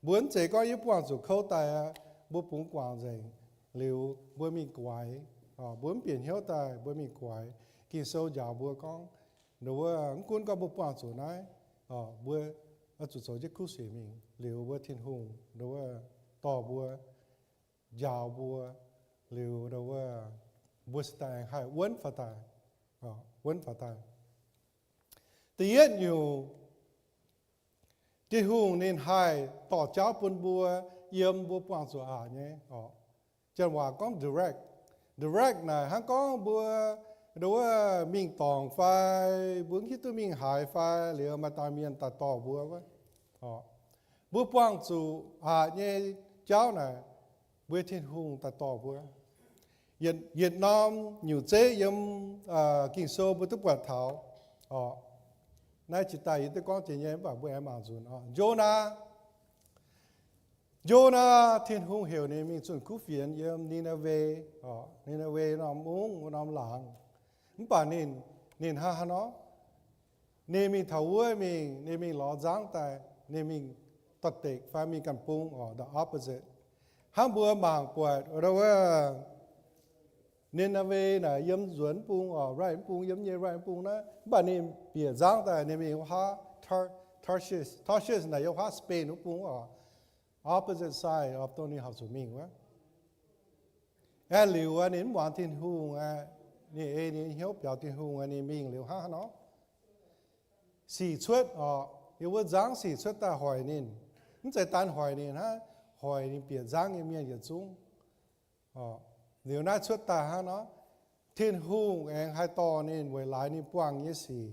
Mbuo mv zeiz gorngv yie buangh zuqc kouv daaih aqv, mbuo bungx guangc nzengc, liuz mbuo mingh guaix, mbuo mv bieqc hnyouv daaih mbuo mingh guaix. Ging-Sou njaaux mbuo gorngv, ndau wuov mv gunv gorngv mbuo buangh zuqc naaiv, mbuo oix zuqc zoux jienv kuv sic mingh, liuz wuov Tin-Hungh ndau wuov dorh mbuo, njaaux mbuo, liuz ndau wuov mbuo se daaih aengx haih wuonv faaux daaih, wuonv faaux daaih. Da'yietv nyungc, Tin-Hungh ninh haih dorh jauv bun mbuo yiem mbuo buangh zuqc aqc nyei oc. Janx waac gorngv direct. Direct naaic hnangv gorngv mbuo ndau wuov mingh dorngc fai mbuo mv hiuv duqv mingh haaix fai, liuz maaih dauh mienh daaih dorh mbuo wuov. Mbuo buangh zuqc aqc nyei jauv naaic, mbuo Tin-Hungh daaih dorh mbuo. Yietc norm nyungc zeiv yiem Ging-Sou mbuo duqv buatc taux oc. Naaiv jiex daaih yie duqv gorngv jiex nyei, mv baac mbuo aengx mangc nzunc oc. Njona, Njona, Tin-Hungh heuc ninh mingh zunh kuv fienx yiem Ni^naa^we, Ni^naa^we norm mungv, norm laangz. Mv baac ninh, ninh hnangv haaix nor? Ninh mingh taux wuov mingh, ninh mingh lorz nzangv daaih, ninh mingh dorh dekc fai mingh ganh bung oc, the opposite. Hnangv mbuo mangc buatc ndau wuov Ni^naa^we naaic yiem nzuonx mv bung oc, right mv bung, yiem nyei right mv bung naaiv. Mv baac ninh bieqc nzangv daaih ninh mingh wuov haav Tarshish, Tarshish naaic yiem wuov haav Spain wuov bung oc, opposite side of dongh ninh horpc zuqc mingh wuov. Aeqv, liuz ninh mv muangx Tin-Hungh aqv, ninh ei ninh hnyouv biaux Tin-Hungh aqv, ninh mingh liuz hnangv haaix nor? Sic cuotv oc, yiem wuov nzangv sic cuotv daaih hoic ninh. Mv zeiz daan hoic ninh hnangv, hoic ninh bieqc nzangv nyei mienh yietc zungv. Liuz naaiv cuotv daaih hnangv nor, Tin-Hungh aengx haih dorh ninh weic laaix ninh buangh nyei sic,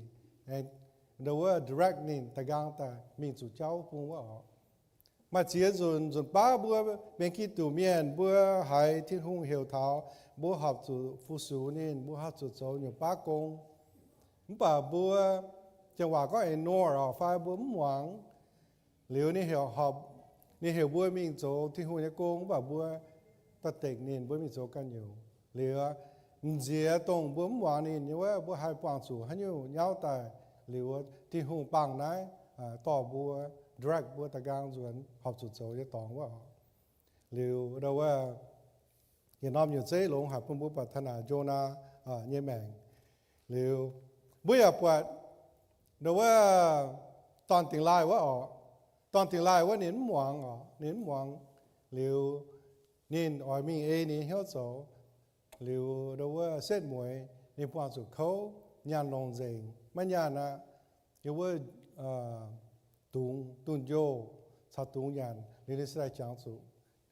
ndau wuov direct ninh da'nqaang daaih mingh zuqc jauv bung wuov oc. Maaih ziex nzunc, nzunc baav mbuo benx Giduc mienh, mbuo haiz Tin-Hungh heuc taux, mbuo horpc zuqc fu-sux ninh, mbuo horpc zuqc zoux nyungc baav gong. Mv baac mbuo, janx waac gorngv ignore oc, fai mbuo mv muangx. Liuz ninh heuc, ninh heuc mbuo mingh zoux Tin-Hungh nyei gong, mv baac mbuo dorh dekc ninh, mbuo mingh zoux ganh nyungc. Liuz m'nziex dongh mbuo mv muangx ninh nyei wuov, mbuo haih buangh zuqc haaix nyungc nyauv daaih. Liuz Tin-Hungh bangh naaiv dorh mbuo, direct mbuo da'nqaang nzuonx horpc zuqc zoux nyei dorngx wuov oc. Liuz ndau wuov yietc norm nyungc zeiv longx haic bun mbuo buatc taux naaic Njona nyei maengc. Liuz mbuo yaac buatc ndau wuov dorn dingx laaih wuov oc. Dorn dingx laaih wuov ninh mv muangx oc, ninh mv muangx. Liuz ninh oix mingh ei ninh nyei hnyouv zoux. Liuz ndau wuov setv mueiz ninh buangh zuqc kouv. nyaanh longc nzengc, maiv nyaanh aqv. Yiem wuov dungz, dunh njoh caux dungz nyanc liuz, ninh se daaih jangx zuqc,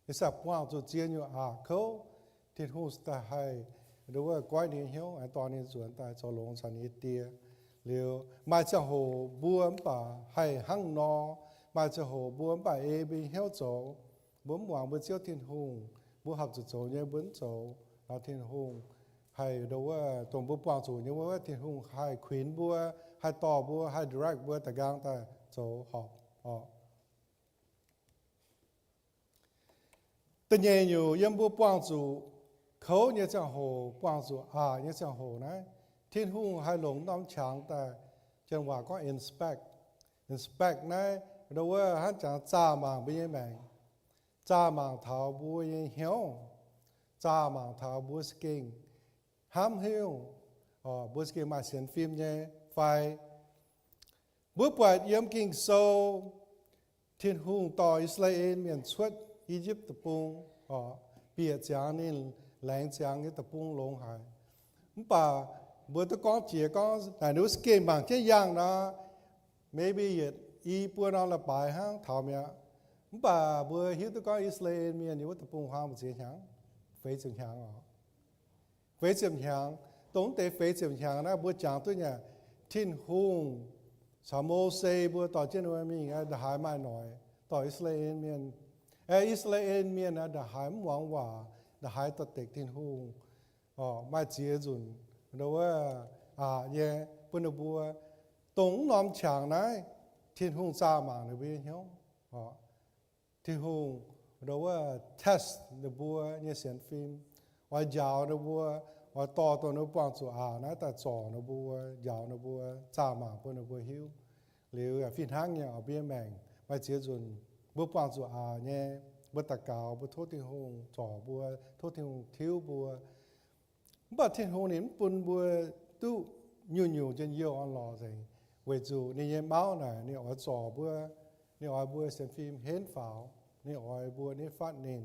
ninh se daaih buangh zuqc ziex nyungc aqc kouv. Tin-Hungh se daaih haih ndo wuov goiv ninh nyei hnyouv, aengx dorh ninh nzuonx daaih zoux longx caux ninh nyei die. Liuz maaih ziangh hoc mbuo mv baac haih hnangv nor, maaih ziangh hoc mbuo mv baac ei mbuo nyei hnyouv zoux. Mbuo mv muangx mbuo Ziouv Tin-Hungh, mbuo horpc zuqc zoux nyei mbuo mv zoux. Nor Tin-Hungh haih ndo wuov dongh mbuo buangh zuqc nyei wuov, Tin-Hungh haih kuinx mbuo, haih dorh mbuo, haih direct mbuo da'nqaang daaih zoux horpc oc. Da'nyeic nyungc, yiem mbuo buangh zuqc kouv nyei ziangh hoc, buangh zuqc aqc nyei ziangh hoc naaiv, Tin-Hungh haih longc norm qangx daaih, janx waac gorngv inspect. Inspect naaiv ndo wuov hnangv jangx zaah mangc mbuo nyei maengc, zaah mangc taux mbuo nyei hnyouv, zaah mangc taux mbuo za'gengh hnamv hnyouv, mbuo za'gengh maaih sienx fim nyei fai. Mbuo buatc yiem Ging-Sou, Tin-Hungh dorh I^saa^laa^en Mienh cuotv I^yipv Deic-Bung, bieqc ziangx ninh, laengz ziangx nyei deic-bung longx haic. Mv baac mbuo duqv gorngv jiex gorngv naaic, ninh mbuo za'gengh mangc jienv yangh nor, maybe yietc i buo norm leiz-baaix hnangv taux mi'aqv. Mv baac mbuo hiuv duqv gorngv I^saa^laa^en Mienh nyei wuov deic-bung huaang mbu'ziex hnyangx? Feix ziepc hnyangx oc. Feix ziepc hnyangx. Dongh deix feix ziepc hnyangx naaiv mbuo jangx duqv nyei, Tin-Hungh caux Mose mbuo dorh jienv ninh mbuo mingh, ndongc haaix maaih noic dorh I^saa^laa^en Mienh, aeqv, I^saa^laa^en Mienh ndongc haaix mv muangx waac, ndongc haaix dorh dekc Tin-Hungh, maaih ziex nzunc ndo wuov aqc nyei bun ninh mbuo. Dongh mv norm qangx naaiv, Tin-Hungh zaah mangc ninh mbuo nyei hnyouv. Tin-Hungh ndo wuov test ninh mbuo nyei sienx fim, oix njaaux ninh mbuo, oix dorh dongh ninh mbuo buangh zuqc aqc naaiv daaih zorc ninh mbuo, njaaux ninh mbuo, zaah mangc bun ninh mbuo hiuv. Liuz yaac fih hnangv nyei oc, mbuo nyei maengc maaih ziex nzunc mbuo buangh zuqc aqc nyei, mbuo daux gaux, mbuo tov Tin-Hungh zorc mbuo, tov Tin-Hungh tiuv mbuo. Mv baac Tin-Hungh ninh mv bun mbuo duqv nyungc-nyungc njien-youh orn-lorqc nzengc, weic zuqc ninh nyei mauv naaic ninh oix zorc mbuo, ninh oix mbuo sienx fim henv faaux, ninh oix mbuo nitv fatv ninh.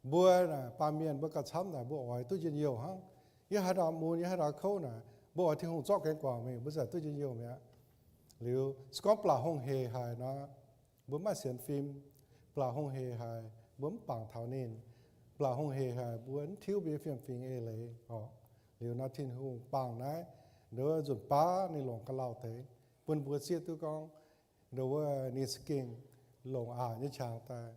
Mbuo naaic baamh mienh mbuo gauh camv naaic mbuo oix duqv njien-youh hnangv. Yie haaix ndau mun, yie haaix ndau kouv naaic mbuo oix Tin-Hungh zorqv gaengh guangc mingh mbuo za'gengh duqv njien-youh mi'aqv. Liuz se gorngv blatc hungh heic haic nor, mbuo maiv sienx fim, blatc hungh heic haic mbuo mv bangc taux ninh, blatc hungh heic haic mbuo mv tiuv mbuo nyei fiem-fingx eix leiz oc. Liuz nor Tin-Hungh bangc naaiv, ndo wuov nzunc baav ninh longc ga'lauh deix bun mbuo zieqv duqv gorngv ndo wuov ninh za'gengh longc aqc nyei qangx daaih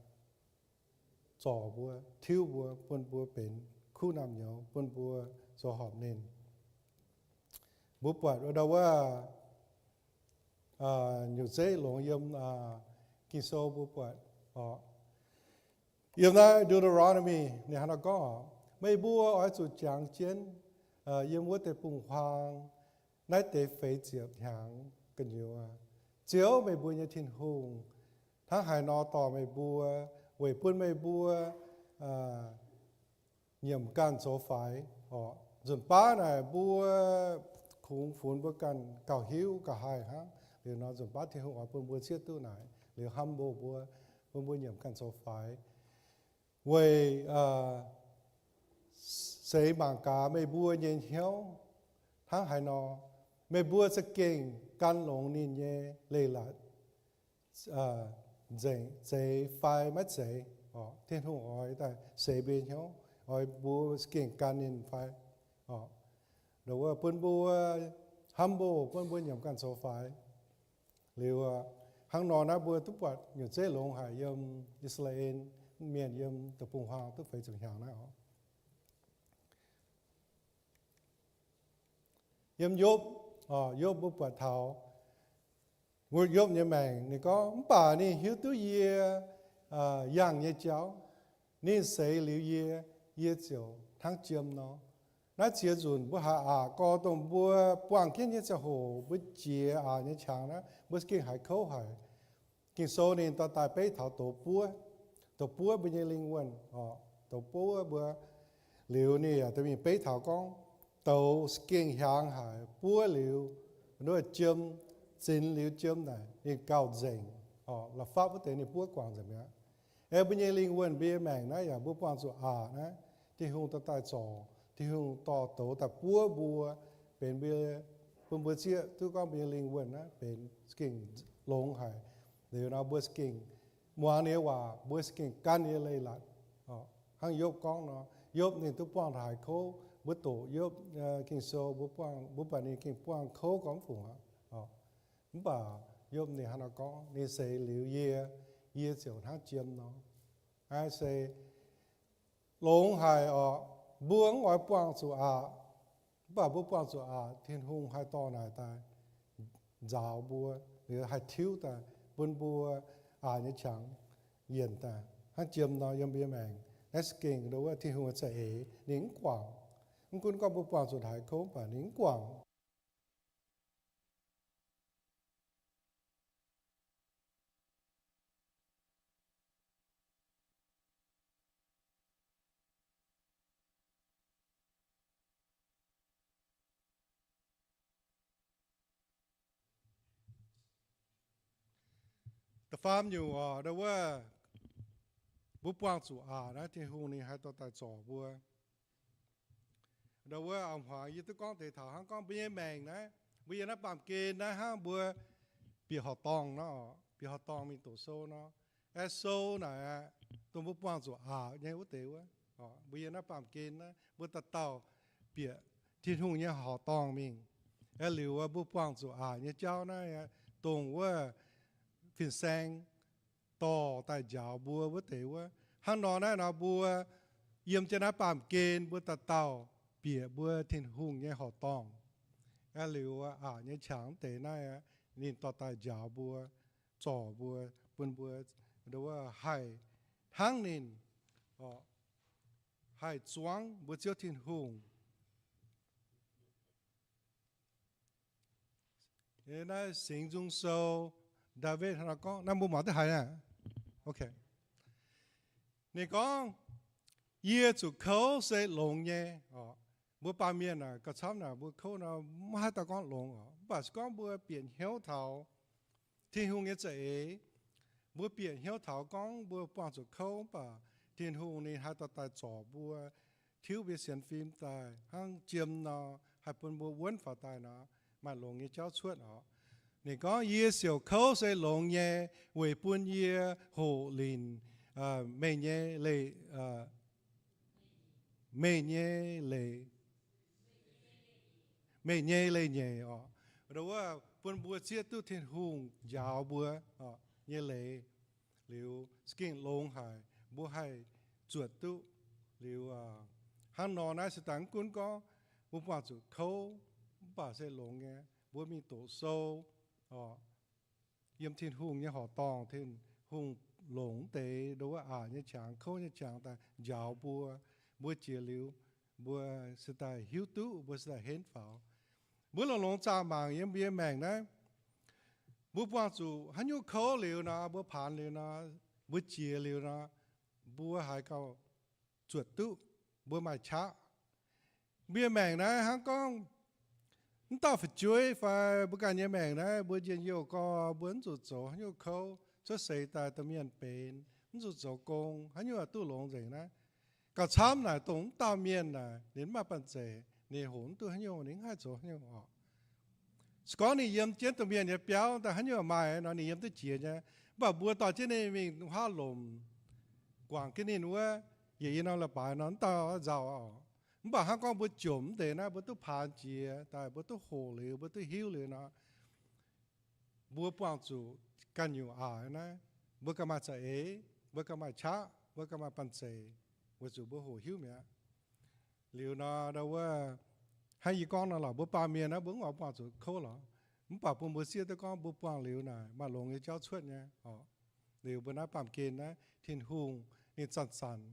zorc mbuo, tiuv mbuo, bun mbuo benx kuv naamh nyouz, bun mbuo zoux horpc ninh. Mbuo buatc ndo wuov nyungc zeiv longx yiem Ging-Sou mbuo buatc oc. Yiem naaiv Deuteronomy ninh hnangv naaiv gorngv, meih mbuo oix zuqc jangx jienv yiem wuov deic-bung-huaang naaiv deix feix ziepc hnyangx gu'nyuoz, Ziouv meih mbuo nyei Tin-Hungh hnangv haaix nor dorh meih mbuo, weic bun meih mbuo nyiemc ganh zoux faix oc. Nzunc baav naaic mbuo kungx funx mbuo ganh gauh hiuv gauh haih hnangv. Liuz nor nzunc baav Tin-Hungh oix bun mbuo zieqv duqv naaic, liuz humble mbuo, bun mbuo nyiemc ganh zoux faix, weic seix mangc gaax meih mbuo nyei hnyouv hnangv haaix nor, meih mbuo za'gengh gan longx ninh nyei leiz-latc nzengc, zeiz fai maiv zeiz oc. Tin-Hungh oix daaih seix mbuo hnyouv, oix mbuo za'gengh gan ninh fai oc. Ndo wuov bun mbuo humble, bun mbuo nyiemc ganh zoux faix. Liuz hnangv nor naaiv mbuo duqv buatc nyungc zeiv longx haic yiem I^saa^laa^en Mienh yiem deic-bung-huaang duqv feix ziepc hnyangx naaiv oc. Yiem Yopv, Yopv mbuo buatc taux Yopv nyei maengc, ninh gorngv, mv baac ninh hiuv duqv yie yangh nyei jauv. Ninh seix liuz yie, yie ziouc hnangv jiem nor. Naaiv ziex nzunc mbuo haiz aqc gorx dongh mbuo buangh jienv nyei ziangh hoc mbuo jiex aqc nyei qangx naaiv, mbuo gengh haiz kouv haic. Ging-Sou ninh dorh daaih beiv taux douz buov, douz buov mbuo nyei lingh wuonh oc, douz buov mbuo. Liuz ninh yaac dorh mingh beiv taux gorngv douz gengh hiaangx haic, buov liuz, wuov jiem, zinx liuz jiem naaic ninh gauh nzengc oc. La'fapv wuov deix ninh buov guangc nzengc mi'aqv. Aeqv, mbuo nyei lingh wuonh, mbuo nyei maengc naaiv yaac mbuo buangh zuqc aqc naaiv, Tin-Hungh dorh daaih zorc, Tin-Hungh dorh douz daaih buov mbuo, benx mbuo bun mbuo zieqv duqv gorngv mbuo nyei lingh wuonh naaiv benx za'gengh longx haic. Liuz nor mbuo za'gengh muangx ninh nyei waac, mbuo za'gengh gan ninh nyei leiz-latc. Hnangv Yopv gorngv nor, Yopv ninh duqv buangh taux haaix kouv, mbuo doqc Yopv Ging-Sou, mbuo buangh, mbuo buatc ninh gengh buangh kouv gormx fungc aqv. Mv baac Yopv ninh hnangv nor gorngv, ninh seix liuz yie, yie ziouc hnangv jiem nor. Naaiv se longx haic oc. Mbuo mv oix buangh zuqc aqc, mv baac mbuo buangh zuqc aqc, Tin-Hungh haih dorh naaic daaih nzaaux mbuo, liuz haih tiuv daaih bun mbuo aqc nyei qangx yienc daaih hnangv jiem nor yiem mbuo nyei maengc. Naaiv se gengh ndo wuov Tin-Hungh nyei za'eix, ninh mv guangc. Mv gunv gorngv mbuo buangh zuqc haaix kouv, mv baac ninh mv guangc. Da'faam nyungc oc, ndo wuov mbuo buangh zuqc aqc naaiv, Tin-Hungh ninh haih dorh daaih zorc mbuo. Ndo wuov a'hmuangx yie duqv gorngv deix taux hnangv gorngv mbuo nyei maengc naaiv, mbuo yiem naaiv baamh gen naaiv hnangv mbuo bieqc horqc dorngh nor, bieqc horqc dorngh mingh doqc sou nor, aeqv, sou naaic aqv, dongh mbuo buangh zuqc aqc nyei wuov deix wuov. Mbuo yiem naaiv baamh gen naaiv, mbuo dauh dauh bieqc Tin-Hungh nyei horqc dorngh mingh. Aeqv, liuz mbuo buangh zuqc aqc nyei jauv naaiv, dongh wuov fin-saeng dorh daaih njaaux mbuo wuov deix wuov. Hnangv nor naaiv nor mbuo yiem jienv naaiv baamh gen mbuo dauh dauh bieqc mbuo Tin-Hungh nyei horqc dorngh. Aeqv, liuz aqc nyei qangx deix naaiv, ninh dorh daaih njaaux mbuo, zorc mbuo, bun mbuo haih hnangv ninh, haih zuangv mbuo Ziouv Tin-Hungh. Naaiv Singx Nzung Sou, Ndaawitv hnangv nor gorngv, naaiv mbuo mangc duqv haiz aqv. Ninh gorngv, Yie zuqc kouv se longx nyei. Mbuo baamh mienh naaic, gauh camv naaic mbuo kouv nor maiv haih daaih gorngv longx oc. Mv baac se gorngv mbuo bieqc hnyouv taux Tin-Hungh nyei za'eix, mbuo bieqc hnyouv taux gorngv mbuo buangh zuqc kouv, mv baac Tin-Hungh ninh haih dorh daaih zorc mbuo, tiuv mbuo nyei sienx fim daaih hnangv jiem nor, haih bun mbuo wuonv faaux daaih nor, maaih longx nyei jauv cuotv oc. Ninh gorngv, Yie siouc kouv se longx nyei, weic bun yie hoqc linc meih nyei leiz, meih nyei leiz, meih nyei leiz-nyeic oc. Ndo wuov bun mbuo zieqv duqv Tin-Hungh njaaux mbuo nyei leiz, liuz za'gengh longx haic, mbuo haih zuotc duqv. Liuz hnangv nor naaiv se daaih mv gunv gorngv mbuo buangh zuqc kouv, mv baac se longx nyei, mbuo mingh doqc sou oc, yiem Tin-Hungh nyei horqc dorngh, Tin-Hungh longc deix ndo wuov aqc nyei qangx, kouv nyei qangx daaih njaaux mbuo. Mbuo jiex liuz, mbuo se daaih hiuv duqv, mbuo se daaih henv faaux. Mbuo longx-longx zaah mangc yiem mbuo nyei maengc naaiv, mbuo buangh zuqc haaix nyungc kouv liuz nor, mbuo paanx liuz nor, mbuo jiex liuz nor, mbuo haiz gauh zuotc duqv, mbuo maaih qaqv. Mbuo nyei maengc naaiv hnangv gorngv mv dauh fu'jueiv fai mbuo ganh nyei maengc naaiv, mbuo njien-youh gorx mbuo mv zuqc zoux haaix nyungc kouv, cuotv seix daaih domh mienh benx, mv zuqc zoux gong, haaix nyungc duqv longx nzengc naaiv. Gauh camv naaic dongh mv dauh mienh naaic ninh mv maaih banh zeic, ninh hoqc mv duqv haaix nyungc, ninh mv haih zoux haaix nyungc oc. Se gorngv ninh yiem jienv domh mienh nyei biauv daaih haaix nyungc maaih nor, ninh yiem duqv jiex nyei. Mv baac mbuo dorh jienv ninh mingh huaav lomc guangc jienv ninh wuov, yietc i norm leiz-baaix nor mv dauh nzauh oc. Mv baac hnangv gorngv mbuo jomc mv deix naaiv, mbuo duqv paanx jiex daaih, mbuo duqv hoqc liuz, mbuo duqv hiuv liuz nor, mbuo buangh zuqc ganh nyungc aqc naaiv, mbuo ganh maaih za'eix, mbuo ganh maaih qaqv, mbuo ganh maaih banh zeic, weic zuqc mbuo hoqc hiuv mi'aqv. Liuz nor, ndo wuov, hnangv yie gorngv nor lorqc, mbuo baamh mienh naaiv mbuo mv oix buangh zuqc kouv lorqc. Mv baac bun mbuo zieqv duqv gorngv mbuo buangh liuz naaic maaih longx nyei jauv cuotv nyei oc. Liuz mbuo naaiv baamh gen naaiv, Tin-Hungh ninh zanc-zanc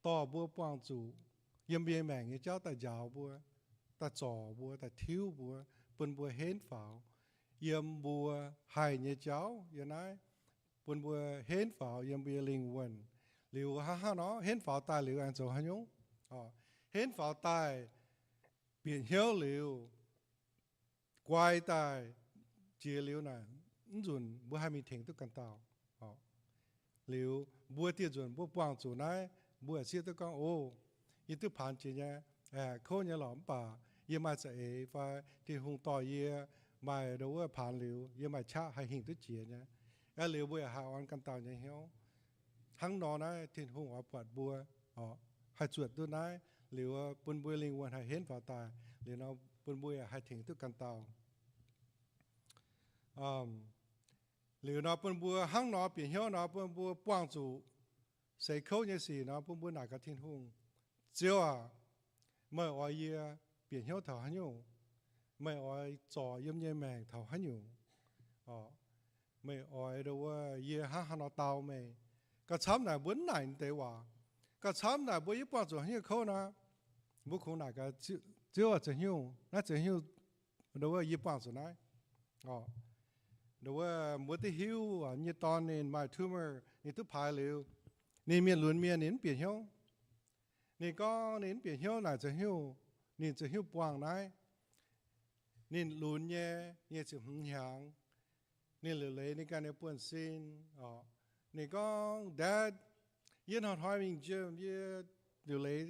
dorh mbuo buangh zuqc yiem mbuo nyei maengc nyei jauv daaih njaaux mbuo, daaih zorc mbuo, daaih tiuv mbuo, bun mbuo henv faaux yiem mbuo haih nyei jauv yiem naaiv, bun mbuo henv faaux yiem mbuo nyei lingh wuonh. Liuz hnangv haaix nor henv faaux daaih liuz aengx zoux haaix nyungc? Henv faaux daaih bieqc hnyouv liuz, guai daaih jiex liuz naaic, mv nzunc mbuo haih mingh tengx duqv ganh dauh. Liuz mbuo dieh nzunc mbuo buangh zuqc naaiv, mbuo zieqv duqv gorngv, O, yie duqv paanx jiex nyei, kouv nyei lorqc, mv baac yie maaih za'eix fai Tin-Hungh dorh yie maaih ndo wuov paanx liuz, yie maaih qaqv haih hingh duqv jiex nyei. Aa, liuz mbuo yaac haih orn ganh dauh nyei hnyouv. Hnangv nor naaiv Tin-Hungh oix buatc mbuo haih zuotc duqv naaiv liuz, bun mbuo lingh wuonh haih henv faaux daaih liuz nor, bun mbuo yaac haih tengx duqv ganh dauh. Liuz nor bun mbuo hnangv nor bieqc hnyouv nor, bun mbuo buangh zuqc seix kouv nyei sic nor, bun mbuo naaic gaax Tin-Hungh, Ziouv aac, meih oix yie bieqc hnyouv taux haaix nyungc? Meih oix zorc yiem nyei maengc taux haaix nyungc? Meih oix ndo wuov yie hnangv haaix nor dau meih? Gauh camv naaic mbuo mv naaic deix waac. Gauh camv naaic mbuo yie buangh zuqc haaix nyungc kouv nor, mbuo kungx naaic gaax, Ziouv aac, zoux haaix nyungc? Naaiv zoux haaix nyungc ndo wuov yie buangh zuqc naaiv? Ndo wuov mbuo duqv hiuv nyei dorn ninh maaih tumor, ninh duqv paaix liuz, ninh mienh lunx mienh ninh mv bieqc hnyouv. Ninh gorngv ninh mv bieqc hnyouv naaic zoux haaix nyungc, ninh zoux haaix nyungc buangh naaiv. Ninh lunx nyei, nyei ziepc hmz hnyangx. Ninh liuc leiz ninh ganh nyei buonv-sin oc. Ninh gorngv, Dad, yie hnoi-hnoi mingh gym, yie liuc leiz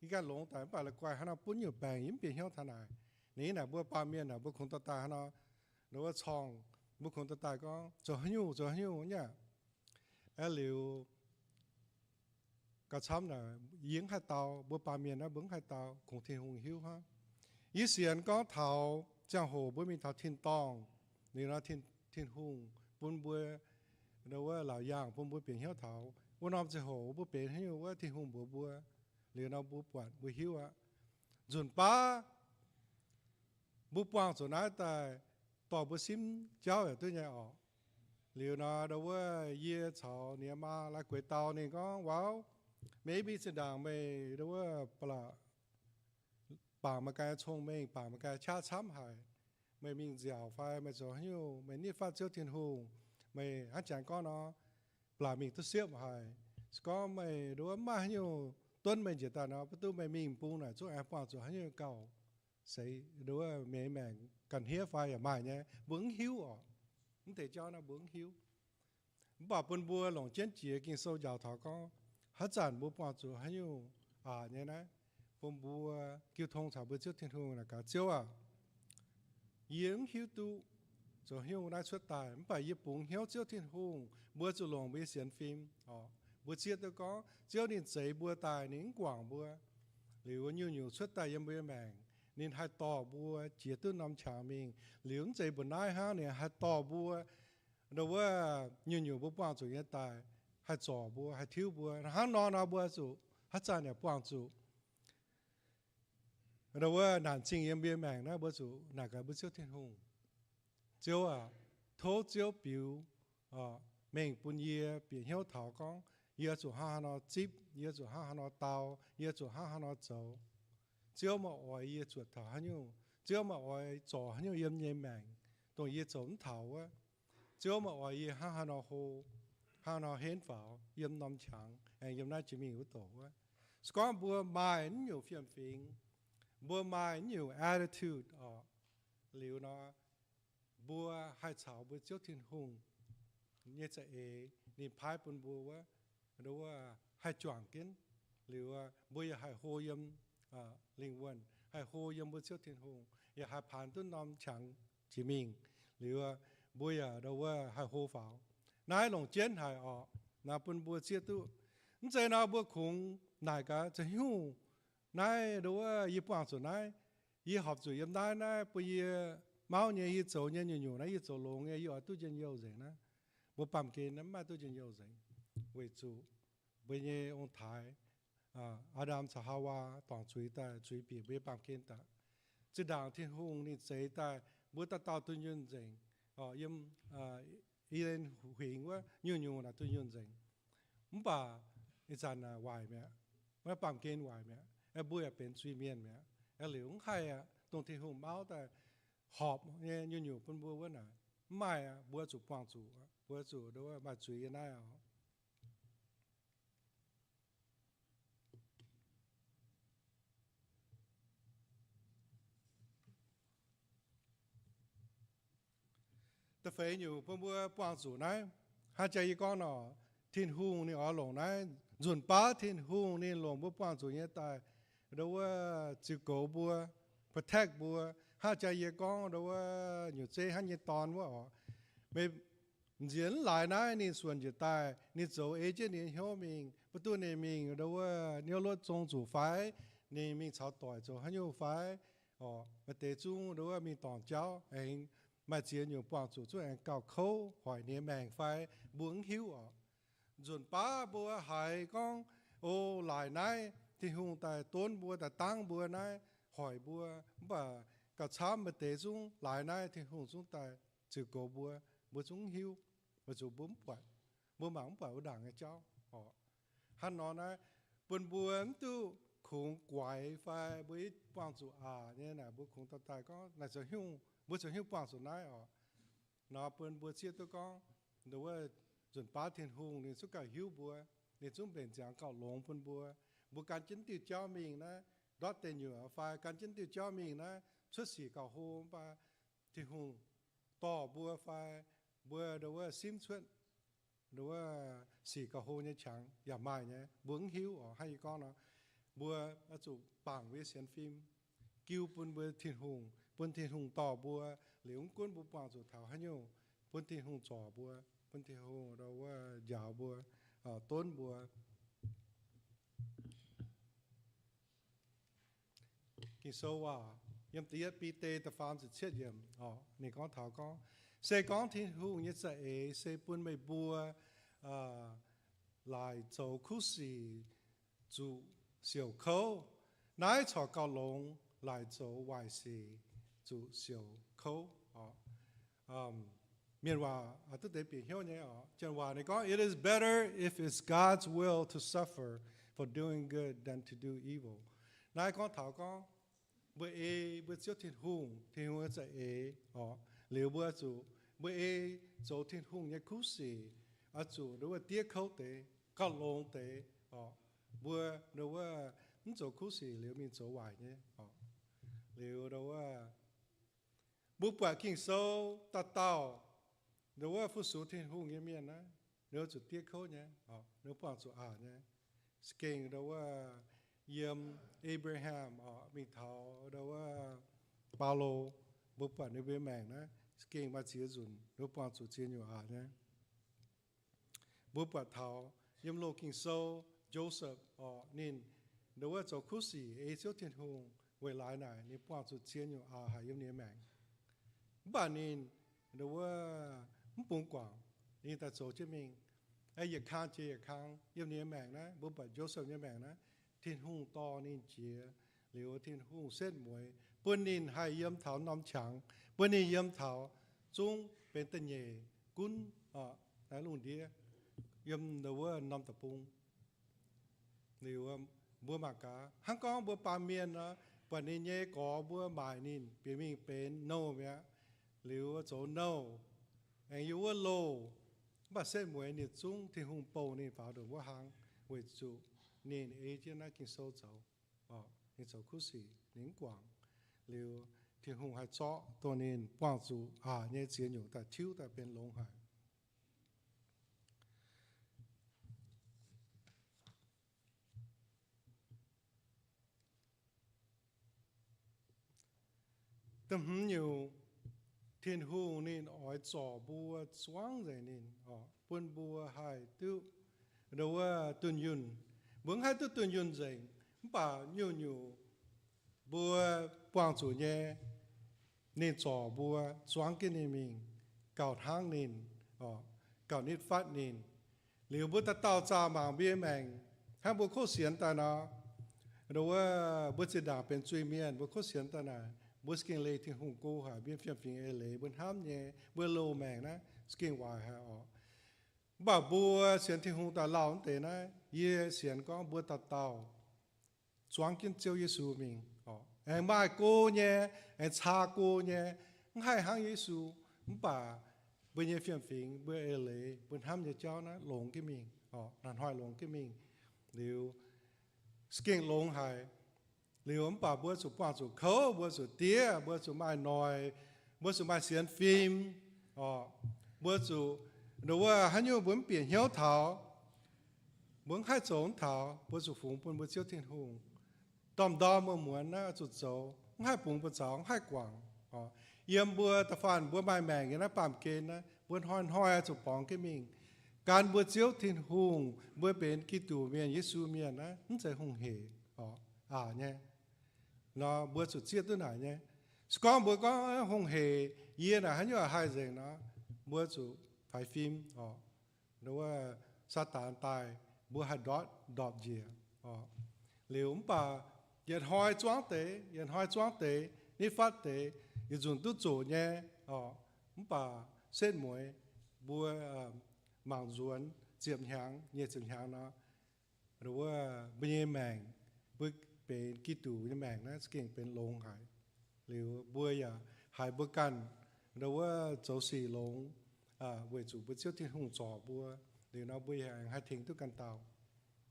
yie ganh longx daaih, mv baac la'guaih hnangv nor butv nyungc baengc, yie mv bieqc hnyouv taux naaic. Ninh naaic mbuo baamh mienh naaic, mbuo kungx dorh daaih hnangv nor, ndo wuov corng, mbuo kungx dorh daaih gorngv, Zoux haaix nyungc, zoux haaix nyungc nyei aqv? Aeqv, liuz gauh camv naaic yie mv haih dau, mbuo baamh mienh naaiv mbuo mv haih dau, kungx Tin-Hungh hiuv hnangv. Yie sienx gorngv taux ziangh hoc mbuo mingh taux tin-dorngh, liuz nor Tin-Hungh bun mbuo ndo wuov laauc yaangh bun mbuo bieqc hnyouv taux wuov norm ziangh hoc mbuo benx haaix nyungc wuov, Tin-Hungh mbuox mbuo, liuz nor mbuo buatc mbuo hiuv aqv. Nzunc baav mbuo buangh zuqc naaiv daaih dorh mbuo simv jauv yaac duqv nyei oc. Liuz nor ndo wuov yie caux ninh maa laaix gueix dau, ninh gorngv, Wow, maybe zinh ndaangc meih ndo wuov baac bangc meih ganh cong-mengh, bangc meih ganh qaqv camv haic. Meih mingh nziaauc fai meih zoux haaix nyungc, meih nitv fatv Ziouv Tin-Hungh, meih hnangv jangx gorngv nor, baac mingh duqv siepv haic. Se gorngv meih ndo wuov mv maaih haaix nyungc duonv meih njiec daaih nor, baac duqv meih mingh bung naaic zungv aengx buangh zuqc haaix nyungc gauh seix ndo wuov meih maengc ganh hniev fai yaac maaih nyei, mbuo mv hiuv oc. Mv deix jauv naaiv mbuo mv hiuv. Mv baac bun mbuo longc jienv jiex Ging-Sou njaaux taux gorngv, haaix zanc mbuo buangh zuqc haaix nyungc aqc nyei naaiv, bun mbuo jiu tong caux mbuo Ziouv Tin-Hungh naaic gaax, Ziouv aac, yie mv hiuv duqv zoux haaix nyungc naaiv cuotv daaih, mv baac yie bungx hnyouv Ziouv Tin-Hungh, mbuo zuqc longc mbuo nyei sienx fim oc. Mbuo zieqv duqv gorngv Ziouv ninh zeix mbuo daaih, ninh mv guangc mbuo. Liuz nyungc-nyungc cuotv daaih yiem mbuo nyei maengc, ninh haih dorh mbuo jiex duqv norm qangx mingh. Liuz mv zeiz mbuo naaiv hnangv, ninh haih dorh mbuo ndo wuov nyungc-nyungc mbuo buangh zuqc nyei daaih, haih zorc mbuo, haih tiuv mbuo. Hnangv nor nor mbuo zuqc haaix zanc yaac buangh zuqc ndo wuov naanc zingh yiem mbuo nyei maengc naaiv, mbuo zuqc naaic gaax mbuo Ziouv Tin-Hungh, Ziouv aac, tov Ziouv biux mengh bun yie bieqc hnyouv taux gorngv yie zuqc hnangv haaix nor zipv, yie zuqc hnangv haaix nor dau, yie zuqc hnangv haaix nor zoux. Ziouv meih oix yie zuotc taux haaix nyungc? Ziouv meih oix zorc haaix nyungc yiem nyei maengc, dongh yie zoux mv taux wuov? Ziouv meih oix yie hnangv haaix nor hlo, hnangv haaix nor henv faaux yiem norm qangx aengx yiem naaiv jiex mingh wuov doqc wuov? Se gorngv mbuo maaih naaiv nyungc fiem-fingx, mbuo maaih naaiv nyungc attitude oc, liuz nor mbuo haih caux mbuo Ziouv Tin-Hungh nyei za'eix ninh paaiv bun mbuo wuov, wuov haih juangc jienv. Liuz mbuo yaac haih hlo yiem lingh wuonh, haih hlo yiem mbuo Ziouv Tin-Hungh, yaac haih paanx duqv norm qangx jiex mingh. Liuz mbuo yaac ndo wuov haih hlo faaux. Naaiv longc jienv haic oc. Naaiv bun mbuo zieqv duqv. Mv zeiz nor mbuo kungx naaic gaax, zoux haaix nyungc naaiv ndo wuov yie buangh zuqc naaiv, yie horpc zuqc yiem naaiv, naaiv bun yie mauv nyei, yie zoux nyei nyungc-nyungc naaiv yie zoux longx nyei, yie oix duqv njien-youh nzengc naaiv. Mbuo baamh gen naaiv mv maaih duqv njien-youh nzengc, weic zuqc mbuo nyei ong-taaix, Aa^ndam caux Haawaa, dorngc zuiz daaih, zuiz bieqc mbuo nyei baamh gen daaih. Zinh ndaangc Tin-Hungh ninh zeix daaih, mbuo dauh dauh dunh yunh nzengc. Yiem I^nden Huingx wuov nyungc-nyungc naaic dunh yunh nzengc. Mv baac ih zanc waaic mi'aqv, maiv baamh gen waaic mi'aqv, mbuo yaac benx zuiz-mienh mi'aqv. Liuz mv haih aqv, dongh Tin-Hungh mauv daaih horpc nyei nyungc-nyungc bun mbuo wuov naaic, mv maaih aqv, mbuo zuqc buangh zuqc, mbuo zuqc maaih zuiz yiem naaiv oc. Da'feix nyungc bun mbuo buangh zuqc naaiv, hnangv jaax yie gorngv nor, Tin-Hungh ninh oix longc naaiv nzunc baav Tin-Hungh ninh longc mbuo buangh zuqc nyei daaih, ndo wuov ziux goux mbuo, protect mbuo. Hnangv jaa yie gorngv ndo wuov nyutc zeiv hnangv nyei dorn wuov oc, meih nziex mv laaix naaiv ninh suonc njiec daaih, ninh zoux ei jienv ninh nyei hnyouv mingh, mv duqv ninh mingh ndo wuov niouv lotv zong zuqc fai, ninh mingh caux doic zoux haaix nyungc fai, oc, maaih deix zungv ndo wuov mingh dorngc jauv aengx maaih ziex nyungc buangh zuqc zungv aengx gauh kouv hoic ninh nyei maengc fai, mbuo mv hiuv oc. Nzunc baav mbuo haiz gorngv, o, laaix naaiv Tin-Hungh daaih donv mbuo, daaih dangv mbuo naaiv, hoic mbuo, mv baac gauh camv maaih deix zungv laaix naaiv Tin-Hungh zungv daaih ziux goux mbuo, mbuo zungv mv hiuv, weic zuqc mbuo mv buatc, mbuo mangc mv buatc wuov ndaangc nyei jauv oc. Hnangv nor naaiv, bun mbuo mv duqv kungx guaix fai mbuo buangh zuqc aqc nyei naaic, mbuo kungx dorh daaih gorngv naaic zoux nyungc, mbuo zoux nyungc buangh zuqc naaiv oc. Nor bun mbuo zieqv duqv gorngv, ndo wuov nzunc baav Tin-Hungh ninh zungv gauh hiuv mbuo, ninh zungv mbenc ziangx gauh longx bun mbuo. Mbuo gan jienv diuh jauv mingh naaiv, ndortv deic nyuoqc fai gan jienv diuh jauv mingh naaiv, cuotv sic gauh hlo mv baac Tin-Hungh dorh mbuo fai mbuo ndo wuov simv cuotv ndo wuov sic gauh hlo nyei qangx yaac maaih nyei, mbuo mv hiuv oc. Hnangv yie gorngv nor, mbuo oix zuqc bangc mbuo nyei sienx fim, jiu bun mbuo Tin-Hungh, bun Tin-Hungh dorh mbuo. Liuz mv gunv mbuo buangh zuqc taux haaix nyungc, bun Tin-Hungh zorc mbuo, bun Tin-Hungh ndo wuov njaaux mbuo, donv mbuo. Ging-Sou waac yiem da'yietv Bide da'faam ziepc cietv yiemc oc, ninh gorngv taux gorngv, se gorngv Tin-Hungh nyei za'eix se bun meih mbuo laaic zoux kuv sic zuqc siouc kouv, naaiv corc gauh longx laaic zoux waaic sic zuqc siouc kouv oc. Mienh waac duqv deix bieqc hnyouv nyei oc. Janx waac ninh gorngv, it is better if it's God's will to suffer for doing good than to do evil. Naaiv gorngv taux gorngv mbuo ei mbuo Ziouv Tin-Hungh, Tin-Hungh nyei za'eix oc, liuz mbuo zuqc mbuo ei zoux Tin-Hungh nyei kuv sic, oix zuqc ndo wuov diev kouv deix, gauh longx deix oc. Mbuo ndo wuov mv zoux kuv sic liuz mingh zoux waaic nyei oc. Liuz ndo wuov mbuo buatc Ging-Sou dauh dauh ndo wuov fu-sux Tin-Hungh nyei mienh naaiv, ninh zuqc diev kouv nyei, ninh buangh zuqc aqc nyei. Za'gengh ndo wuov yiem Abraham oc, mingh taux ndo wuov Baulo, mbuo buatc ninh mbuo maengc naaiv za'gengh maaih ziex nzunc ninh buangh zuqc ziex nyungc aqc nyei. Mbuo buatc taux yiem Loz-Ging-Sou, Joseph oc, ninh ndo wuov zoux kuv sic ei Ziouv Tin-Hungh weic laaix naaic ninh buangh zuqc ziex nyungc aqc haic yiem ninh nyei maengc. Mv baac ninh ndo wuov mv bungx guangc, ninh daaih zoux jienv mingh. Yietc kang jiex yietc kang yiem ninh nyei maengc naaiv, mbuo buatc Joseph nyei maengc naaiv, Tin-Hungh dorh ninh jiex, liuz Tin-Hungh setv mueiz bun ninh haih yiem taux norm qangx, bun ninh yiem taux zungv benx da'nyeic gunv naaiv lungh ndiev, yiem ndo wuov norm deic-bung. Liuz mbuo mangc gaax, hnangv gorngv mbuo baamh mienh nor, buatc ninh nyei gorx mbuo maaic ninh bieqc mingh benx nouh mi'aqv, liuz zoux nouh, aengx yiem wuov loh, mv baac setv mueiz ninh zungv Tin-Hungh bouh ninh faaux ndongc wuov hlang, weic zuqc ninh ei jienv naaiv Ging-Sou zoux. Ninh zoux kuv sic, ninh mv guangc. Liuz Tin-Hungh haih zorqv dongh ninh buangh zuqc aqc nyei ziex nyungc daaih tiuv daaih benx longx haic. Da'hmz nyungc, Tin-Hungh ninh oix zorc mbuo zuangv nzengc ninh, bun mbuo haih duqv ndo wuov dunh yunh. Mbuo mv haih duqv dunh yunh nzengc, mv baac nyungc-nyungc mbuo buangh zuqc nyei, ninh zorc mbuo zuangv jienv ninh mingh, gauh hnangv ninh, gauh nitv fatv ninh. Liuz mbuo dauh dauh zaah mangc mbuo nyei maengc, hnangv mbuo kov sienx daaih nor, ndo wuov mbuo zinh ndaangc benx zuiz-mienh, mbuo kov sienx daaih naaic, mbuo za'gengh leih Tin-Hungh go haic, mbuo nyei fiem-fingx eix leiz, mbuo hnamv nyei, mbuo loz-maengc naaiv za'gengh waaic haic oc. Mv baac mbuo sienx Tin-Hungh daaih lauh wuov deix naaiv, yie sienx gorngv mbuo dauh dauh zuangv jienv Ziouv Yesu mingh, aengx maaih go nyei, aengx caa go nyei, mv haih hnangv Yesu. Mv baac mbuo nyei fiem-fingx, mbuo eix leiz, mbuo hnamv nyei jauv naaiv longx jienv mingh, hnoi-hnoi longx jienv mingh. Liuz za'gengh longx haic. Liuz mv baac mbuo zuqc buangh zuqc kouv, mbuo zuqc diev, mbuo zuqc maaih noic, mbuo zuqc maaih sienx fim, mbuo zuqc ndo wuov haaix nyungc mbuo mv bieqc hnyouv taux, mbuo mv haih zoux mv taux, mbuo zuqc fungx bun mbuo Ziouv Tin-Hungh. Domh ndorm muonz-muonz naaiv zuqc zoux, mv haih bungx mbuo zaux, mv haih guangc oc. Yiem mbuo da'faanh mbuo maaih maengc yiem naaiv baamh gen naaiv, mbuo hnoi-hnoi zuqc borngz jienv mingh gan mbuo Ziouv Tin-Hungh, mbuo benx Giduc Mienh, Yesu Mienh naaiv, mv zeiz hungh hec oc, aqc nyei. Nor mbuo zuqc zieqv duqv naaic nyei. Se gorngv mbuo gorngv hungh hec, yie naaic haaix nyungc haih nzengc nor, mbuo zuqc faix fim oc. Wuov Saadaan daaih, mbuo haih ndortv ndorpc njiec oc. Liuz mv baac yietc hnoi zuangv deix, yietc hnoi zuangv deix, nitv fatv deix, yietc nzunc duqv zoqc nyei oc. Mv baac setv mueiz mbuo mangc nzuonx ziepc hnyangx, nyic ziepc hnyangx nor, wuov mbuo nyei maengc, mbuo benx Giduc nyei maengc naaiv za'gengh benx longx haic. Liuz mbuo yaac haiz mbuo ganh ndau wuov zoux sic longx, weic zuqc mbuo Ziouv Tin-Hungh zorc mbuo. Liuz nor mbuo yaac haih tengx duqv ganh dauh.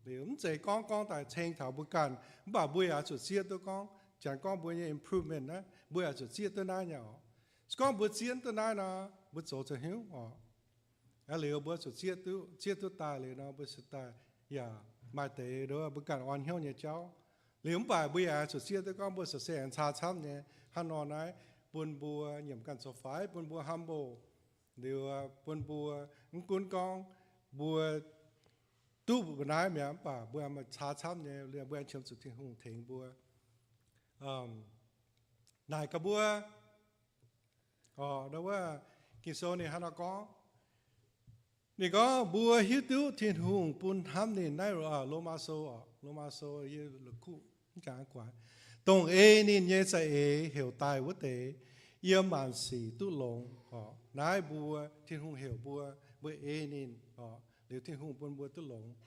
Liuz mv zeiz gorngv gorngv daaih ceng taux mbuo ganh, mv baac mbuo yaac zuqc zieqv duqv gorngv, janx gorngv mbuo nyei improvement naaiv, mbuo yaac zuqc zieqv duqv naaiv nyei oc. Se gorngv mbuo zieqv duqv naaiv nor, mbuo zoux ziouc hiuv oc. Liuz mbuo zuqc zieqv duqv, zieqv duqv daaih liuz nor, mbuo se daaih yaac maaih deix ndau wuov mbuo ganh orn hnyouv nyei jauv. Liuz mv baac mbuo yaac zuqc zieqv duqv gorngv mbuo se se aengx caa camv nyei. Hnangv nor naaiv bun mbuo nyiemc ganh zoux faix, bun mbuo humble. Liuz bun mbuo mv gunv gorngv mbuo duqv mbuo naaiv mi'aqv, mv baac mbuo maaih caa camv nyei, mbuo aengx qiemx zuqc Tin-Hungh tengx mbuo. Naaic gaax mbuo, ndau wuov Ging-Sou ninh hnangv nor gorngv, ninh gorngv, mbuo hiuv duqv Tin-Hungh bun hnamv ninh, naaiv Lomaa Sou, Lomaa Sou, yie la'kuqv mv jangx guaax, dongh ei ninh nyei za'eix heuc daaih wuov deix, yiem maanc sic duqv longx oc. Naaiv mbuo, Tin-Hungh heuc mbuo, mbuo ei ninh oc, liuz Tin-Hungh bun mbuo duqv longx.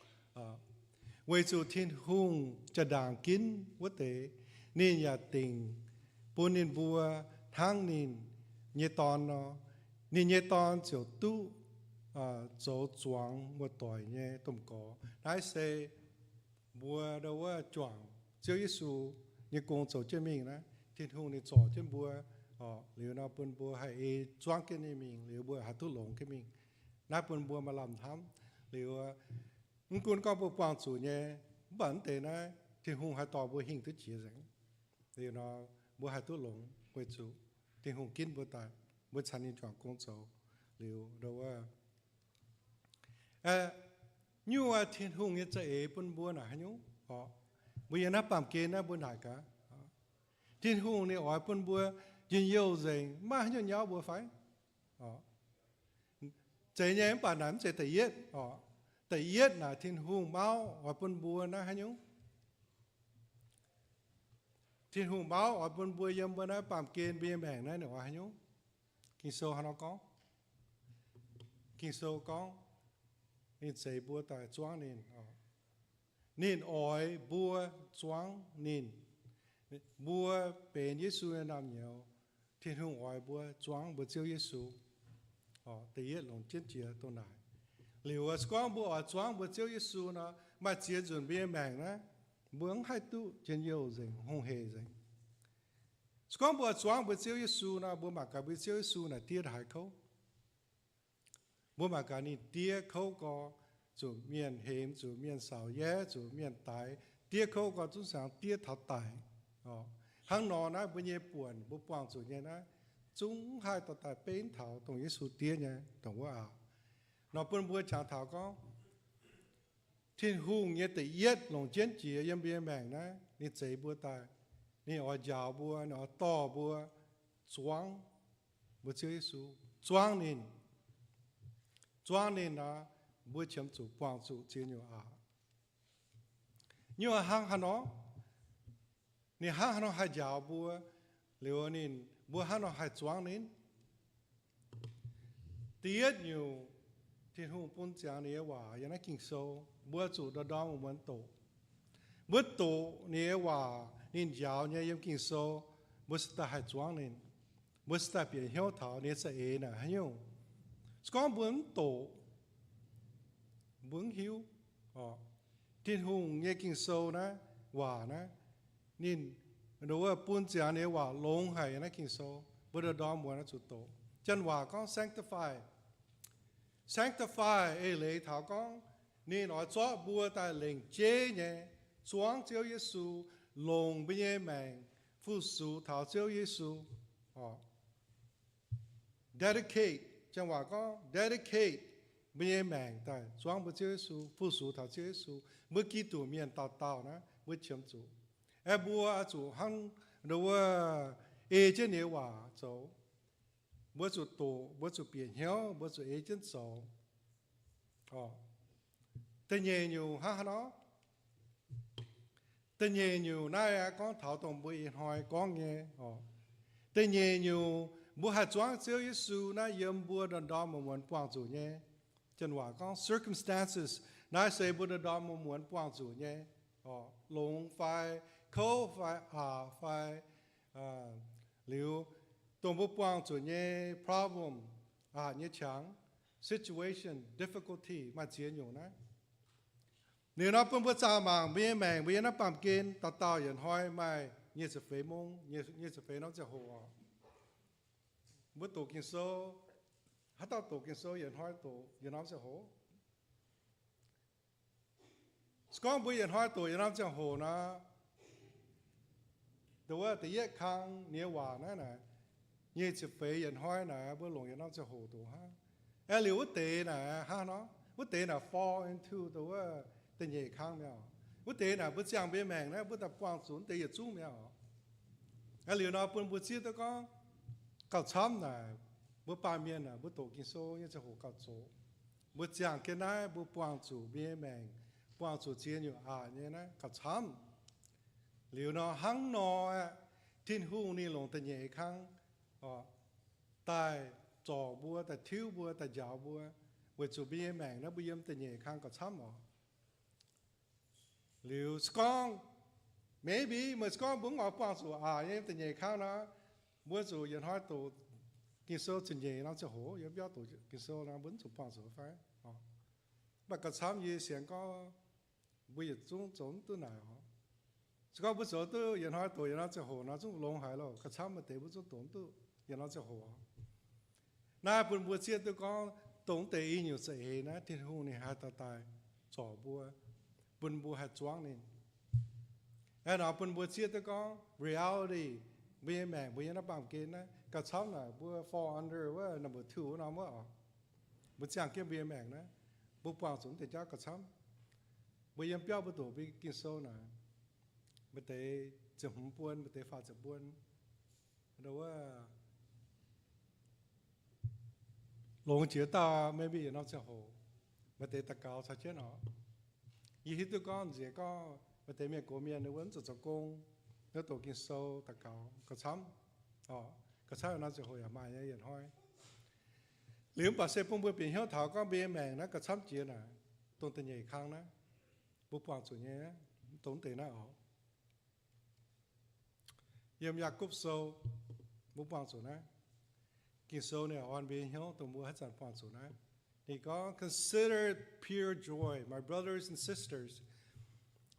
Weic zuqc Tin-Hungh jaa-ndaangc ginv wuov deix, ninh yaac dingc bun ninh mbuo hnangv ninh nyei Dorn nor, ninh nyei Dorn ziouc duqv zoux zuangx muoz-doic nyei domh gorx. Naaiv se mbuo ndau wuov juangc Ziouv Yesu nyei gong zoux jienv mingh naaiv, Tin-Hungh ninh zorc jienv mbuo oc, liuz nor bun mbuo haih ei zuangv jienv ninh mingh, liuz mbuo haih duqv longx jienv mingh. Naaiv bun mbuo maaih lamh hnamv. Liuz mv gunv gorngv mbuo buangh zuqc nyei, mv baac mv deix naaiv Tin-Hungh haih dorh mbuo hingh duqv jiex nzengc. Liuz nor mbuo haih duqv longx weic zuqc Tin-Hungh ginv mbuo daaih, mbuo caux ninh juangc gong zoux. Liuz ndau wuov, nyuv Tin-Hungh nyei za'eix bun mbuo naaic haaix nyungc oc? Mbuo yiem naaiv baamh gen naaiv mbuo naaic gaax, Tin-Hungh ninh oix bun mbuo njien-youh nzengc, maiv haaix nyungc nyauv mbuo fai? Zeiz nyei, mv baac naaic mv zeiz da'yietv oc. Da'yietv naaic Tin-Hungh mauv oix bun mbuo naaiv haaix nyungc? Tin-Hungh mauv oix bun mbuo yiem mbuo naaiv baamh gen mbuo nyei maengc naaiv ninh oix haaix nyungc? Ging-Sou hnangv nor gorngv, Ging-Sou gorngv, ninh zeix mbuo daaih zuangv ninh. Ninh oix mbuo zuangv ninh. Mbuo benx Yesu nyei naamh nyouz, Tin-Hungh oix mbuo zuangv mbuo Ziouv Yesu. Da'yietv longc jienv jiex dongh naaic. Liuz se gorngv mbuo oix zuangv mbuo Ziouv Yesu nor, maaih ziex nzunc mbuo nyei maengc naaiv, mbuo mv haih duqv njien-youh nzengc, hungh hec nzengc. Se gorngv mbuo oix zuangv mbuo Ziouv Yesu nor, mbuo mangc gaax mbuo Ziouv Yesu naaic diev haaix kouv. Mbuo mangc gaax ninh diev kouv gorx, zuqc mienh hemx, zuqc mienh saauc yaev, zuqc mienh daix, diev kouv gorx zungv ziangx diev taux daic. Hnangv nor naaiv mbuo nyei buonc mbuo buangh zuqc nyei naaiv, zungv haih dorh daaih benv taux dongh Yesu diev nyei dongh wuov aqc. Nor bun mbuo jangx taux gorngv, Tin-Hungh nyei da'yietv longc jienv jiex yiem mbuo nyei maengc naaiv, ninh zeix mbuo daaih. Ninh oix njaaux mbuo, ninh oix dorh mbuo zuangv mbuo Ziouv Yesu, zuangv ninh. Zuangv ninh nor, mbuo qiemx zuqc buangh zuqc ziex nyungc aqc. Nyungc hnangv haaix nor, ninh hnangv haaix nor haih njaaux mbuo, liuz ninh, mbuo hnangv nor haih zuangv ninh. Da'yietv nyungc, Tin-Hungh bun ziangx ninh nyei waac yiem naaiv Ging-Sou, mbuo zuqc ndorm-ndorm muonz doqc. Mbuo doqc ninh nyei waac, ninh njaaux nyei yiem Ging-Sou, mbuo se daaih haih zuangv ninh. Mbuo se daaih bieqc hnyouv taux ninh nyei za'eix naaic haaix nyungc. Se gorngv mbuo mv doqc, mbuo mv hiuv. Tin-Hungh nyei Ging-Sou naaiv, waac naaiv, ninh, wuov, bun ziangx ninh nyei waac longx haic yiem naaiv Ging-Sou, mbuo ndorm-ndorm muonz zuqc doqc. Janx waac gorngv sanctify. Sanctify eix leiz taux gorngv ninh oix zorqv mbuo daaih lengc jeiv nyei zuangv Ziouv Yesu, longc mbuo nyei maengc fu-sux taux Ziouv Yesu. Dedicate, janx waac gorngv dedicate mbuo nyei maengc daaih zuangv mbuo Ziouv Yesu, fu-sux taux Ziouv Yesu. Mbuo Giduc mienh dauh dauh naaiv mbuo qiemx zuqc, aeqv, mbuo oix zuqc hnangv wuov ei jienv ninh nyei waac zoux. Mbuo zuqc doqc, mbuo zuqc bieqc hnyouv, mbuo zuqc ei jienv zoux. Da'nyeic nyungc hnangv haaix nor? Da'nyeic nyungc naaiv aeqv, gorngv taux dongh mbuo ih hnoi gorngv nyei. Da'nyeic nyungc mbuo haih zuangv Ziouv Yesu naaiv yiem mbuo ndorm-ndorm muonz-muonz buangh zuqc nyei. Janx waac gorngv circumstances, naaiv se mbuo ndorm-ndorm muonz-muonz buangh zuqc nyei, longx fai kouv fai aqc fai liuz, dongh mbuo buangh zuqc nyei problem, aqc nyei qangx, situation, difficulty, maaih ziex nyungc naaiv. Liuz nor bun mbuo zaah mangc mbuo nyei maengc, mbuo yiem naaiv baamh gen dauh dauh yietc hnoi maaih nyic ziepc feix mong, nyic ziepc feix norm ziangh hoc oc. Mbuo doqc Ging-Sou, haaix dauh doqc Ging-Sou yietc hnoi doqc yietc norm ziangh hoc? Se gorngv mbuo yietc hnoi doqc yietc norm ziangh hoc nor, dongh wuov da'yietv kang nyei waac naaiv naaic, nyic ziepc feix yietc hnoi naaic mbuo longc yietc norm ziangh hoc doqc hnangv. Aeqv, liuz wuov deix naaic hnangv nor, wuov deix naaic fall into dongh wuov da'nyeic kang mi'aqv. Wuov deix naaic mbuo ziangh mbuo nyei maengc naaiv mbuo daaih buangh zuqc wuov deix yietc zungv mi'aqv. Aeqv, liuz nor bun mbuo zieqv duqv gorngv gauh camv naaic, mbuo baamh mienh naaic mbuo doqc Ging-Sou nyei ziangh hoc gauh zoqc. Mbuo ziangh jienv naaiv mbuo buangh zuqc mbuo nyei maengc, buangh zuqc ziex nyungc aqc nyei naaiv gauh camv. Liuz nor hnangv nor aeqv, Tin-Hungh ninh longc da'nyeic kang daaih zorc mbuo, daaih tiuv mbuo, daaih njaaux mbuo, weic zuqc mbuo nyei maengc naaiv mbuo yiem da'nyeic kang gauh camv oc. Liuz se gorngv, maybe, meih se gorngv mbuo mv oix buangh zuqc aqc nyei da'nyeic kang nor, mbuo zuqc yietc hnoi doqc Ging-Sou ziepc nyeic norm ziangh hoc, yiem biauv doqc Ging-Sou nor, mbuo mv zuqc buangh zuqc fai? Mv baac gauh camv yie sienx gorngv mbuo yietc zungv zoux mv duqv naaic oc. Se gorngv mbuo zoux duqv yietc hnoi doqc yietc norm ziangh hoc nor, zungv longx haic loh. Gauh camv maaih deix mbuo zungv doqc mv duqv yietc norm ziangh hoc oc. Naaiv bun mbuo zieqv duqv gorngv dongh deix i nyungc za'eix naaiv Tin-Hungh ninh haih daaih daaih zorc mbuo, bun mbuo haih zuangv ninh. Aeqv, nor bun mbuo zieqv duqv gorngv reality, mbuo nyei maengc mbuo nyei naaiv baamh gen naaiv gauh camv naaic mbuo fall under wuov number two wuov norm wuov oc. Mbuo ziangh jienv mbuo nyei maengc naaiv, mbuo buangh zuqc mv deix jauv gauh camv. Mbuo yiem biauv mbuo doqc mbuo Ging-Sou naaic, maaih deix ziepc hmz buon, maaih deix faah ziepc buon. Wuov longx jiex dauh maybe yietc norm ziangh hoc, maaih deix daux gaux caux jienv oc. Yie hiuv duqv gorngv nziex gorngv maaih deix mienh gox mienh ninh mbuo mv zuqc zoux gong, ninh doqc Ging-Sou daux gaux gauh camv. Gauh camv yietc norm ziangh hoc yaac maaih nyei yietc hnoi. Liuz mv baac se bun mbuo bieqc hnyouv taux gorngv mbuo nyei maengc naaiv gauh camv jiex naaic, dongh da'nyeic kang naaiv, mbuo buangh zuqc nyei, dongh deix naaiv oc. Yiem Yaagorpc Sou, mbuo buangh zuqc naaiv. Ging-Sou ninh orn mbuo nyei hnyouv dongh mbuo haaix zanc buangh zuqc naaiv. Ninh gorngv, Consider it pure joy, my brothers and sisters,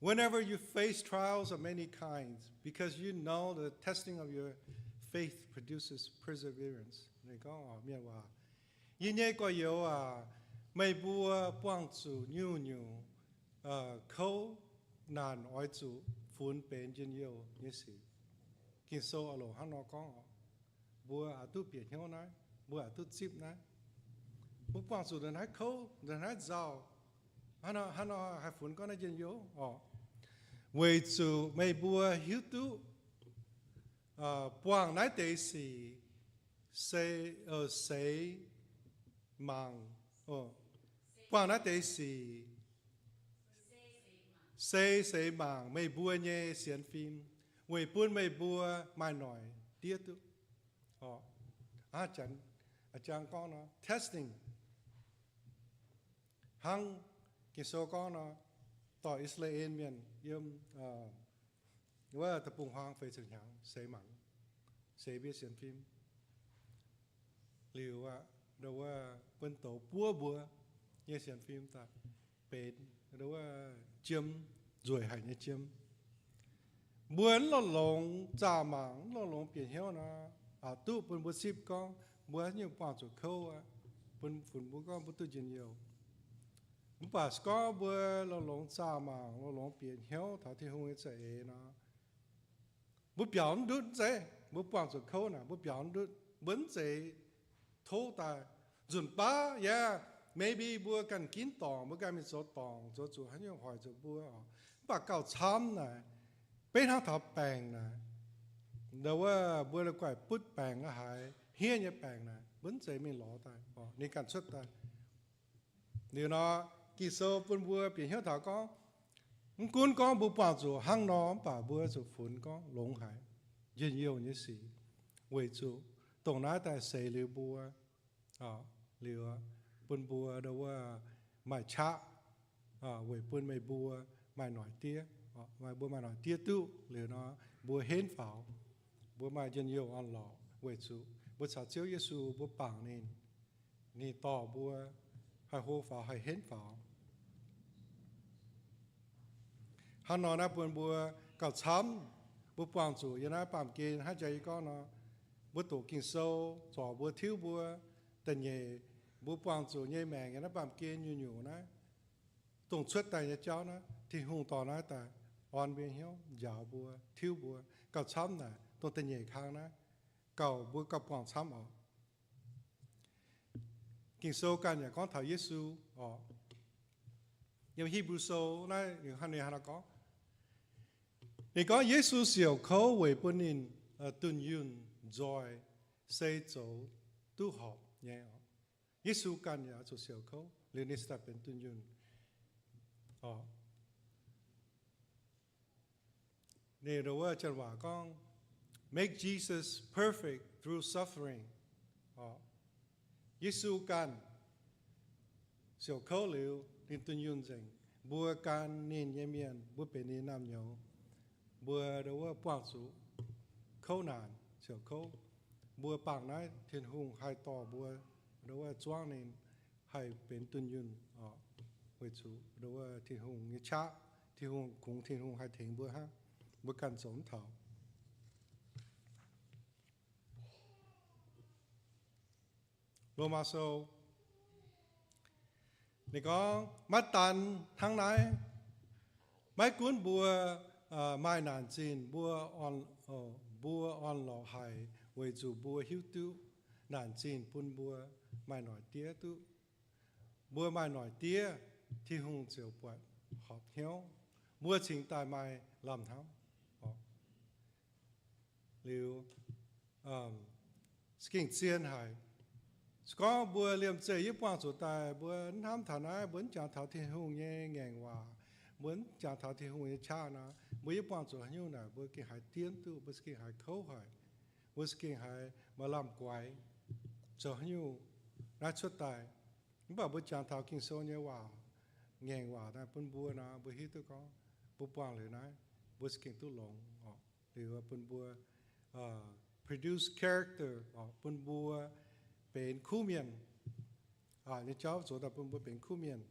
whenever you face trials of many kinds, because you know the testing of your faith produces perseverance. Ninh gorngv, mienh waac, yie nyei gorx-youz aac, meih mbuo buangh zuqc nyungc-nyungc kouv naanc oix zuqc funx benx njien-youh nyei sic. Ging-Sou oix longc hnangv nor gorngv oc. Mbuo aac duqv bieqc hnyouv naaiv, mbuo aac duqv zipv naaiv. Mbuo buangh zuqc ndongc naaiv kouv, ndongc naaiv nzauh, hnangv nor haih funx gorngv naaiv njien-youh oc. Weic zuqc meih mbuo hiuv duqv buangh naaiv deix sic se seix mangc, buangh naaiv deix sic se seix mangc meih mbuo nyei sienx fim, weic bun meih mbuo maaih noic diev duqv. Aa, jangx gorngv nor, testing. Hnangv Ging-Sou gorngv nor, dorh I^saa^laa^en Mienh yiem wuov deic-bung-huaang feix ziepc hnyangx seix mangc, seix mbuo sienx fim. Liuz aqv, wuov bun douz buov mbuo nyei sienx fim daaih benx wuov jiem, nzueic haic nyei jiem. Mbuo mv lorh longx zaah mangc, mv lorh longx bieqc hnyouv nor, aqc duqv bun mbuo zipv gorngv mbuo haaix nyungc buangh zuqc kouv aqv, bun funx mbuo gorngv mbuo duqv njien-youh. Mv baac se gorngv mbuo lorh longx zaah mangc, lorh longx bieqc hnyouv taux Tin-Hungh nyei za'eix nor, Mbuo biaux mv ndutv zeiv, mbuo buangh zuqc kouv naaic, mbuo biaux mv ndutv, mbuo mv zeiz tov daaih. Nzunc baav yaac maybe mbuo ganh ginv dorngc, mbuo ganh mingh zoux dorngc, zoux zuqc haaix nyungc hoic zuqc mbuo oc. Mv baac gauh camv naaic, beiv hnangv taux baengc naaic, ndau wuov mbuo la'guaih butv baengc la'haaix, hniev nyei baengc naaic, mbuo mv zeiz mingh lorz daaih, ninh ganh cuotv daaih. Liuz nor, Ging-Sou bun mbuo bieqc hnyouv taux gorngv, mv gunv gorngv mbuo buangh zuqc hnangv nor, mv baac mbuo zuqc funx gorngv longx haic, njien-youh nyei sic, weic zuqc dongh naaiv daaih seix liuz mbuo, liuz bun mbuo ndau wuov maaih qaqv, weic bun meih mbuo maaih noic diev, maaih mbuo maaih noic diev duqv liuz nor, mbuo henv faaux, mbuo maaih njien-youh orn-lorqc weic zuqc mbuo caux Ziouv Yesu mbuo bangc ninh, ninh dorh mbuo haih hlo faaux, haih henv faaux. Hnangv nor naaiv bun mbuo gauh camv, mbuo buangh zuqc yiem naaiv baamh gen hnangv jaax yie gorngv nor, mbuo doqc Ging-Sou zorc mbuo, tiuv mbuo, da'nyeic, mbuo buangh zuqc nyei maengc yiem naaiv baamh gen nyungc-nyungc naaiv, dongh cuotv daaih nyei jauv naaiv, Tin-Hungh dorh naaiv daaih orn mbuo hnyouv, njaaux mbuo, tiuv mbuo, gauh camv naaic dongh da'nyeic kang naaiv, gauh mbuo gauh buangh camv oc. Ging-Sou ganh yaac gorngv taux Yesu oc. Yiem Hipv^lu Sou naaiv ninh hnangv nor gorngv, ninh gorngv Yesu siouc kouv weic bun ninh dunh yunh nzoih se zoux duqv horpc nyei oc. Yesu ganh yaac zuqc siouc kouv liuz ninh se daaih benx dunh yunh oc. Ninh wuov janx waac gorngv, make Jesus perfect through suffering. Yesu ganh siouc kouv liuz ninh dunh yunh nzengc. Mbuo gan ninh nyei mienh, mbuo benx ninh naamh nyouz, mbuo ndau wuov buangh zuqc kouv naanc, siouc kouv. Mbuo bangc naaiv Tin-Hungh haih dorh mbuo ndau wuov zuangv ninh haih benx dunh yunh oc, weic zuqc ndau wuov Tin-Hungh nyei qaqv, Tin-Hungh kungx, Tin-Hungh haih tengx mbuo hnangv. Mbuo ganh zoux mv taux. Lomaa Sou ninh gorngv, maiv daan hnangv naaiv, maiv gunv mbuo maaih naanc zinh, mbuo orn, mbuo orn-lorqc haic weic zuqc mbuo hiuv duqv naanc zinh bun mbuo maaih noic diev duqv. Mbuo maaih noic diev, Tin-Hungh ziouc buatc horpc hnyouv, mbuo cingx daaih maaih lamh hnamv. Liuz, se gengh zien haic. Se gorngv mbuo liemh zeih yie buangh zuqc daaih, mbuo mv hnamv taux naaiv, mbuo mv jangx taux Tin-Hungh nyei ngaengc waac, mbuo mv jangx taux Tin-Hungh nyei qaqv nor, mbuo yie buangh zuqc haaix nyungc naaic, mbuo gengh haiz dienv duqv, mbuo se gengh haiz kouv haic, mbuo se gengh haiz maaih lamh guaix, zoux haaix nyungc naaiv cuotv daaih. Mv baac mbuo jangx taux Ging-Sou nyei waac, ngaengc waac naaiv bun mbuo nor, mbuo hiuv duqv gorngv mbuo buangh liuz naaiv, mbuo se gengh duqv longx oc. Liuz bun mbuo produce character oc, bun mbuo benx kuv mienh. Nyei jauv zoux daaih bun mbuo benx kuv mienh.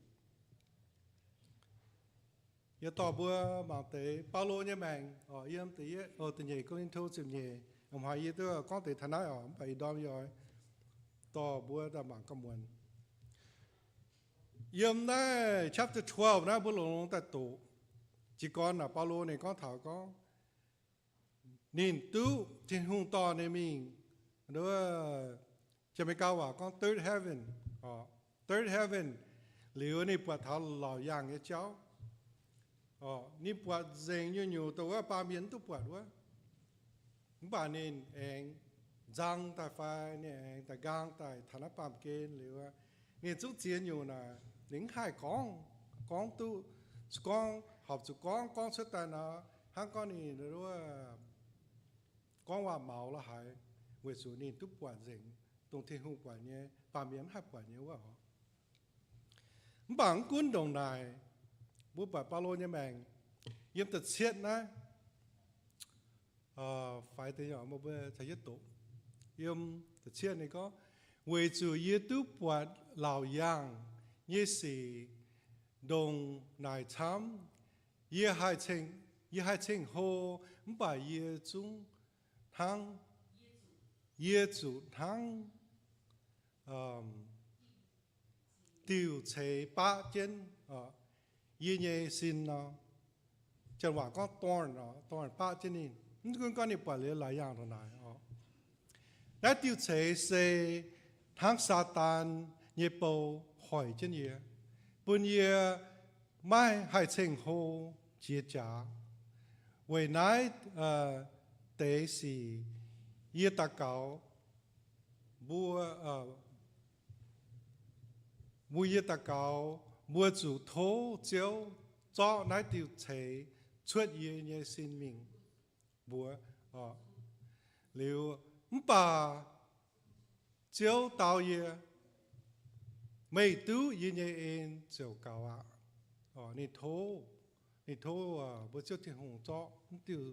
Yie dorh mbuo mangc deix Baulo nyei maengc oc, yiem da'nyeic Ko^lin^to ziepc nyeic. A'hnoi yie duqv gorngv deix taux naaiv oc, mv baac ih ndorm yie oix dorh mbuo daaih mangc gauh muonz. Yiem naaiv chapter twelve naaiv mbuo longx-longx daaih doqc. Jiez gorn naaic Baulo ninh gorngv taux gorngv ninh duqv Tin-Hungh dorh ninh mingh, Jaa-Mei-gaa waac gorngv third heaven, third heaven, liuz ninh buatc taux laauc yaangh nyei jauv. Ninh buatc nzengc nyungc-nyungc dongh wuov baamh mienh mv duqv buatc wuov. Mv baac ninh aengx nzang daaih fai ninh aengx daaih nqaang daaih taux naaiv baamh gen liuz, ninh zungv ziex nyungc naaic ninh mv haih gorngv, gorngv duqv, gorngv horpc zuqc gorngv, gorngv cuotv daaih nor, hnangv gorngv ninh gorngv waac-maux la'haaix, weic zuqc ninh duqv buatc nzengc dongh Tin-Hungh buatc nyei, baamh mienh mv haih buatc nyei wuov oc. Mv baac mv gunv ndongc naaic, mbuo buatc Baulo nyei maengc yiem da'cietv naaiv, faix deix mbuo caux yie doqc. Yiem da'cietv ninh gorngv, weic zuqc yie duqv buatc laauc yaangh nyei sic ndongc naaic camv. Yie haih ceng, yie haih ceng-hlo, mv baac yie zungv hnangv, yie zuqc hnangv diuc ceix baqv jienv yie nyei sin nor. Janx waac gorngv thorn, thorn baqv jienv ninh. Mv gunv gorngv ninh buatc liuz laaix yangh ndongc naaic oc. Naaiv diuh ceix se hnangv Saadaan nyei bou hoic jienv yie, bun yie maiv haih ceng-hlo jiex jaax. Weic naaiv deix sic yie daux gaux mbuo, mbuo yie daux gaux mbuo zuqc tov Ziouv zorqv naaiv diuh ceix cuotv yie nyei sin mingh mbuox. Liuz, mv baac Ziouv dau yie, meih duqv yie nyei en ziouc gaux aqv. Ninh tov, ninh tov mbuo Ziouv Tin-Hungh zorqv mv diuh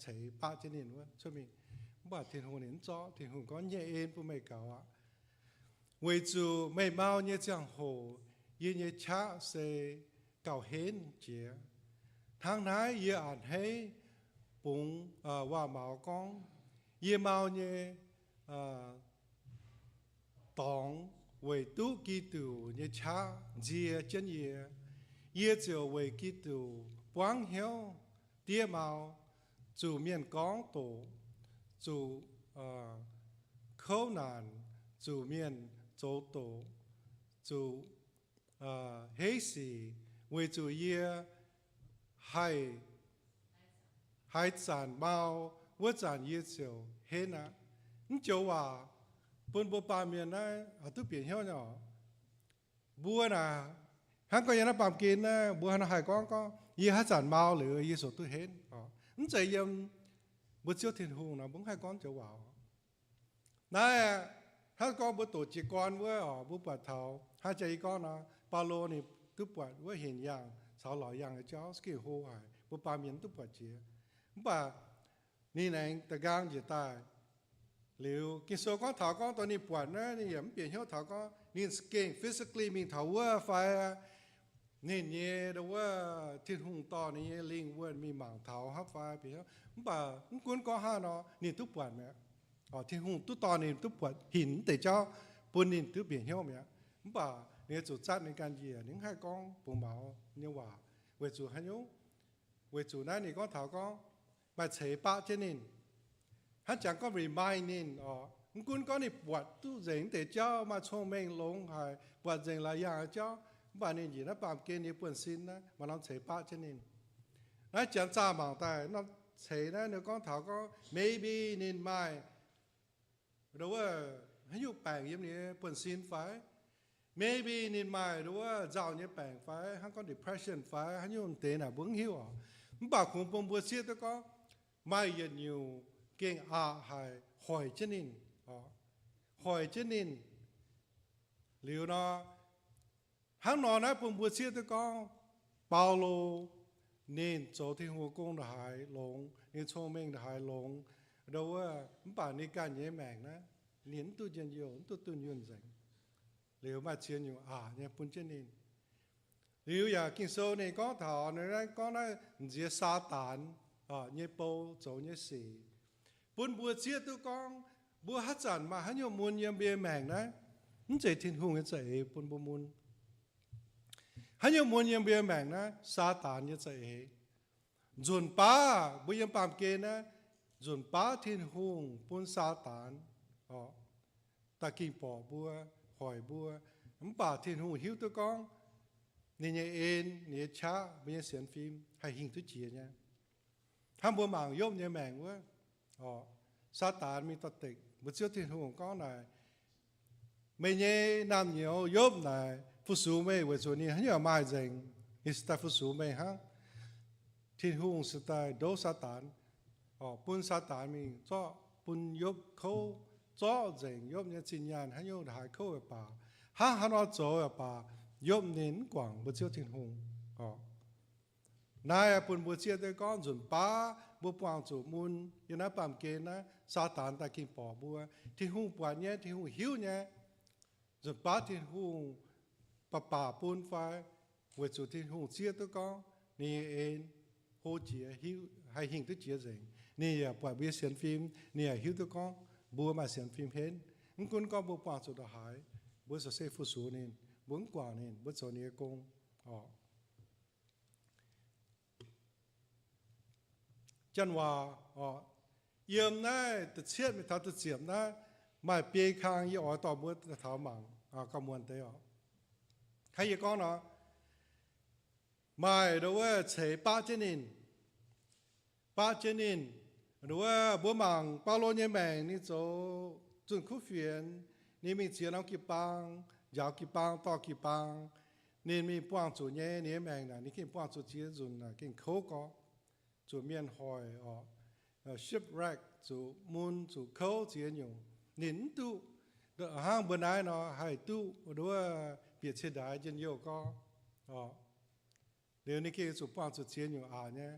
ceix baqv jienv ninh wuov cuotv mingh. Mv baac Tin-Hungh ninh mv zorqv. Tin-Hungh gorngv, nyei en bun meih gaux aqv, weic zuqc meih mau nyei ziangh hoc yie nyei qaqv se gauh henv jiex. Hnangv naaiv yie a'hneiv bungx waac-maux gorngv, yie mau nyei dorngx weic duqv Giduc nyei qaqv nzie jienv yie. Yie ziouc weic Giduc buangv hnyouv diev mau, zuqc mienh gorngv doqc, zuqc kouv naanc, zuqc mienh zoux doqc, zuqc heiv sic, weic zuqc yie haih, haaix zanc mau, wuov zanc yie ziouc henv aqv. Mv joux waac bun mbuo baamh mienh naaiv duqv bieqc hnyouv nyei oc. Mbuo naaic, hnangv gorngv yiem naaiv baamh gen naaiv, mbuo haih gorngv gorngv, yie haaix zanc mau liuz, yie ziouc duqv henv. Mv zeiz yiem mbuo Ziouv Tin-Hungh nor, mbuo mv haih gorngv joux waac. Naaiv, hnangv gorngv mbuo doqc jiez gorn wuov oc, mbuo buatc taux, hnangv jaax yie gorngv nor, Baulo ninh duqv buatc wuov hinc yaangh caux lorz yaangh nyei jauv, za'gengh hlo haic, mbuo baamh mienh duqv buatc jiex. Mv baac ninh aengx da'nqaang njiec daaih. Liuz Ging-Sou gorngv taux gorngv dongh ninh buatc naaiv, ninh yaac mv bieqc hnyouv taux gorngv ninh za'gengh physically mingh taux wuov fai ninh nyei wuov Tin-Hungh dorh ninh nyei lingh wuonh mingh mangc taux hnangv fai bieqc hnyouv. Mv baac mv gunv gorngv hnangv nor, ninh duqv buatc mi'aqv. Tin-Hungh duqv dorh ninh duqv buatc hinc mv deix jauv bun ninh duqv bieqc hnyouv mi'aqv. Mv baac ninh zuqc zatv ninh ganh njiec, ninh mv haih gorngv bungx maux nyei waac. Weic zuqc haaix nyungc? Weic zuqc naaiv ninh gorngv taux gorngv maaih ceix baqv jienv ninh. Hnangv jangx gorngv remind ninh oc. Mv gunv gorngv ninh buatc duqv nzengc mv deix jauv, maaih cong-mengh longx haic, buatc nzengc laaix yaangh jauv, mv baac ninh njiec naaiv baamh gen nyei buonv-sin naaiv maaih norm ceix baqv jienv ninh. Naaiv janx zaah mangc daaih norm ceix naaiv, ninh gorngv taux gorngv maybe ninh maaih wuov haaix nyungc baengc yiem ninh nyei buonv-sin fai, maybe ninh maaih wuov nzauh nyei baengc fai, hnangv gorngv depression fai haaix nyungc deix naaic mbuo mv hiuv oc. Mv baac kungx bun mbuo zieqv duqv gorngv maaih yietc nyungc gengh aqc haic hoic jienv ninh, hoic jienv ninh. Liuz nor, hnangv nor naaiv bun mbuo zieqv duqv gorngv Baulo ninh zoux Tin-Hungh gong ndongc haaix longx, ninh cong-mengh ndongc haaix longx, ndo wuov, mv baac ninh ganh nyei maengc naaiv, ninh mv duqv njien-youh, mv duqv dunh yunh nzengc. Liuz maaih ziex nyungc aqc nyei bun jienv ninh. Liuz yaac Ging-Sou ninh gorngv taux naaiv, gorngv naaiv nziex Saadaan nyei bou zoux nyei sic, bun mbuo zieqv duqv gorngv mbuo haaix zanc maaih haaix nyungc mun yiem mbuo nyei maengc naaiv, mv zeiz Tin-Hungh nyei za'eix bun mbuo mun. Haaix nyungc mun yiem mbuo nyei maengc naaiv? Saadaan nyei za'eix. Nzunc baav mbuo yiem baamh gen naaiv, nzunc baav Tin-Hungh bun Saadaan daaih ging borqc mbuo, hoic mbuo. Mv baac Tin-Hungh hiuv duqv gorngv ninh nyei en, ninh nyei qaqv, mbuo nyei sienx fim haih hingh duqv jiex nyei. Hnangv mbuo mangc Yopv nyei maengc wuov, Saadaan mingh dorh dekc mbuo Ziouv Tin-Hungh gorngv naaic, meih nyei naamh nyouz Yopv naaic fu-sux meih weic zuqc ninh haaix nyungc maaih nzengc, ninh se daaih fu-sux meih hnangv. Tin-Hungh se daaih ndouv Saadaan, bun Saadaan mingh zorqv, bun Yopv kouv, zorqv nzengc Yopv nyei zinh nyaanh haaix nyungc haaix kouv yaac baac, hnangv haaix nor zoux yaac baac, Yopv ninh mv guangc mbuo Ziouv Tin-Hungh. Naaiv bun mbuo zieqv duqv gorngv nzunc baav mbuo buangh zuqc mun yiem naaiv baamh gen naaiv, Saadaan daaih ging borqc mbuo. Tin-Hungh buatc nyei, Tin-Hungh hiuv nyei. Nzunc baav Tin-Hungh baac baac bun fai, weic zuqc Tin-Hungh zieqv duqv gorngv ninh nyei en hlo jiex, haih hingh duqv jiex nzengc. Ninh yaac buatc mbuo nyei sienx fim, ninh yaac hiuv duqv gorngv mbuo maaih sienx fim henv. Mv gunv gorngv mbuo buangh zuqc ndongc haaix, mbuo ziouc se fu-sux ninh, mbuo mv guangc ninh, mbuo zoux ninh nyei gong oc. janx-waac oc, yiem naaiv da'cietv mingh taux da'ziepc naaiv maaih biei kang yie oix dorh mbuo taux mangc gauh muonz deix oc. Hnangv yie gorngv nor, maaih ndau wuov ceix baqv jienv ninh, baqv jienv ninh. Ndau wuov mbuo mangc Baulo nyei maengc, ninh zoux zunh kuv fienx, ninh mingh ziex norm jiu-baang, njaaux jiu-baang, dorh jiu-baang, ninh mingh buangh zuqc nyei. Ninh nyei maengc naaic ninh gengh buangh zuqc ziex nzunc naaic gengh kouv gorx, zuqc mienh hoic oc, shipwreck, zuqc mun zuqc kouv ziex nyungc. Ninh mv duqv hnangv mbuo naaiv nor haih duqv ndau wuov bieqc cie ndaix njien-youh gorx oc. Liuz ninh gengh zuqc buangh zuqc ziex nyungc aqc nyei.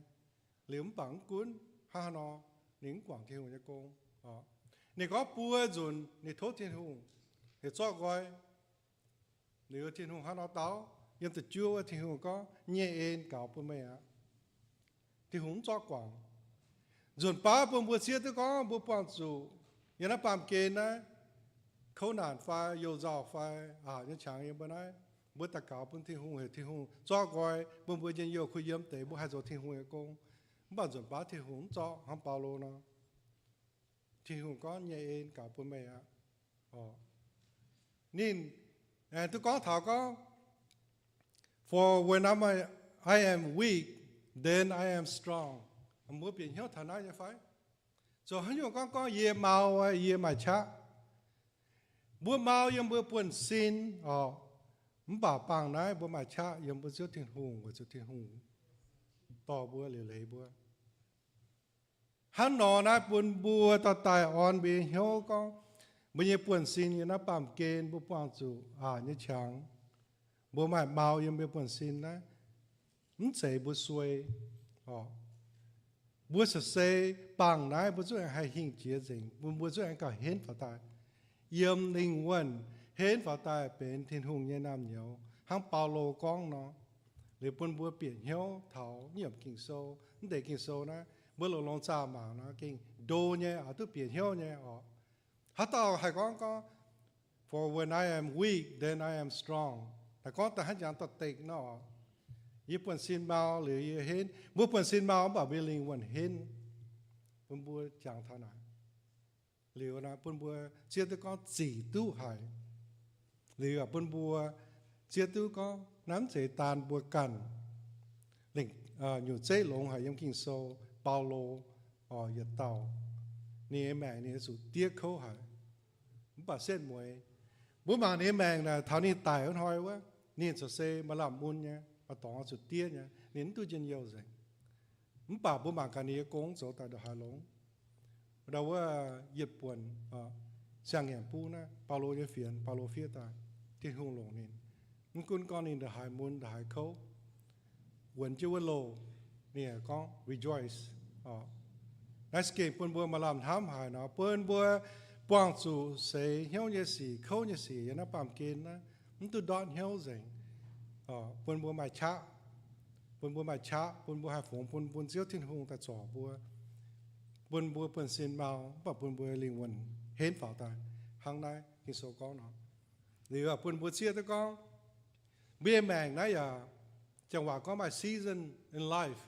Liuz mv baac mv gunv hnangv haaix nor, ninh mv guangc Tin-Hungh nyei gong oc. Ninh gorngv buo nzunc ninh tov Tin-Hungh, ninh zorqv nqoi. Liuz Tin-Hungh hnangv nor dau, yiem da'juov wuov Tin-Hungh gorngv, nyei en gaux bun meih aqv. Tin-Hungh mv zorqv guangc. Nzunc baav bun mbuo zieqv duqv gorngv mbuo buangh zuqc yiem naaiv baamh gen naaiv, kouv naanc fai you nzauh fai aqc nyei qangx yiem mbuo naaiv, mbuo daux gaux bun Tin-Hungh, heuc Tin-Hungh zorqv nqoi bun mbuo njien-youh kuh yiem deix, mbuo haih zoux Tin-Hungh nyei gong. Mv baac nzunc baav Tin-Hungh mv zorqv hnangv Baulo nor. Tin-Hungh gorngv, nyei en gaux bun meih aqv. Ninh aengx duqv gorngv taux gorngv, For when I'm, I am weak, then I am strong. Mbuo bieqc hnyouv taux naaiv nyei fai? Zoux haaix nyungc gorngv gorngv yie mau, yie maaih qaqv. Mbuo mau yiem mbuo buonv-sin oc. Mv baac bangh naaiv mbuo maaih qaqv yiem mbuo Ziouv Tin-Hungh, weic zuqc Tin-Hungh dorh mbuo liuc leiz mbuo. Hnangv nor naaiv bun mbuo dorh daaih orn mbuo nyei hnyouv gorngv, mbuo nyei buonv-sin yiem naaiv baamh gen mbuo buangh zuqc aqc nyei qangx, mbuo maaih mau yiem mbuo buonv-sin naaiv, mv zeiz mbuo suei oc. Mbuo se sei bangh naaiv mbuo zungv aengx haih hingh jiex nzengc, mbuo, mbuo zungv aengx gauh henv faaux daaih. Yiem lingh wuonh henv faaux daaih benx Tin-Hungh nyei naamh nyouz, hnangv Baulo gorngv nor. Liuz bun mbuo bieqc hnyouv taux yiem Ging-Sou, mv deix Ging-Sou naaiv mbuo longx-longx zaah mangc nor gengh ndo nyei, oix duqv bieqc hnyouv nyei oc. Haaix dauh haih gorngv gorngv, For when I am weak, then I am strong. Naaiv gorngv daaih hnangv jangx dorh dekc nor. Yie buonv-sin mau liuz yie henv. Mbuo buonv-sin mau mv baac mbuo lingh wuonh henv. Bun mbuo jangx taux naaic. Liuz naaiv bun mbuo zieqv duqv gorngv zic duqv haic. Liuz bun mbuo zieqv duqv gorngv naaiv mv zeiz daan mbuo ganh lengc, nyungc zeiv longx haic. Yiem Ging-Sou, Baulo oc, yietc dauh ninh nyei maengc ninh zuqc diev kouv haic, mv baac setv mueiz. Mbuo mangc ninh nyei maengc naaic, taux ninh daic wuov hnoi wuov, ninh ziouc se maaih lamh mun nyei, maaih dorngx zuqc diev nyei, ninh mv duqv njien-youh nzengc. Mv baac mbuo mangc gaax ninh nyei gong zoux daaih ndongc haaix longx. Ndau wuov yietc buonc siang-ngaengc buv naaiv, Baulo nyei fienx, Baulo fiev daaih, Tin-Hungh longc ninh. Mv gunv gorngv ninh ndongc haaix mun, ndongc haaix kouv, wuonx jienv wuov loh, ninh gorngv rejoice oc. Naaiv se gengh bun mbuo maaih lamh hnamv haic nor, bun mbuo buangh zuqc seix hnyouv nyei sic, kouv nyei sic yiem naaiv baamh gen naaiv, mv duqv ndortv hnyouv nzengc. Bun mbuo maaih qaqv, bun mbuo maaih qaqv, bun mbuo haih fungx bun, bun Ziouv Tin-Hungh daaih zorc mbuo, bun mbuo buonv-sin mau, mv baac bun mbuo lingh wuonh henv faaux daaih, hnangv naaiv Ging-Sou gorngv nor. Liuz bun mbuo zieqv duqv gorngv, mbuo nyei maengc naaiv yaac, janx waac gorngv maaih season in life,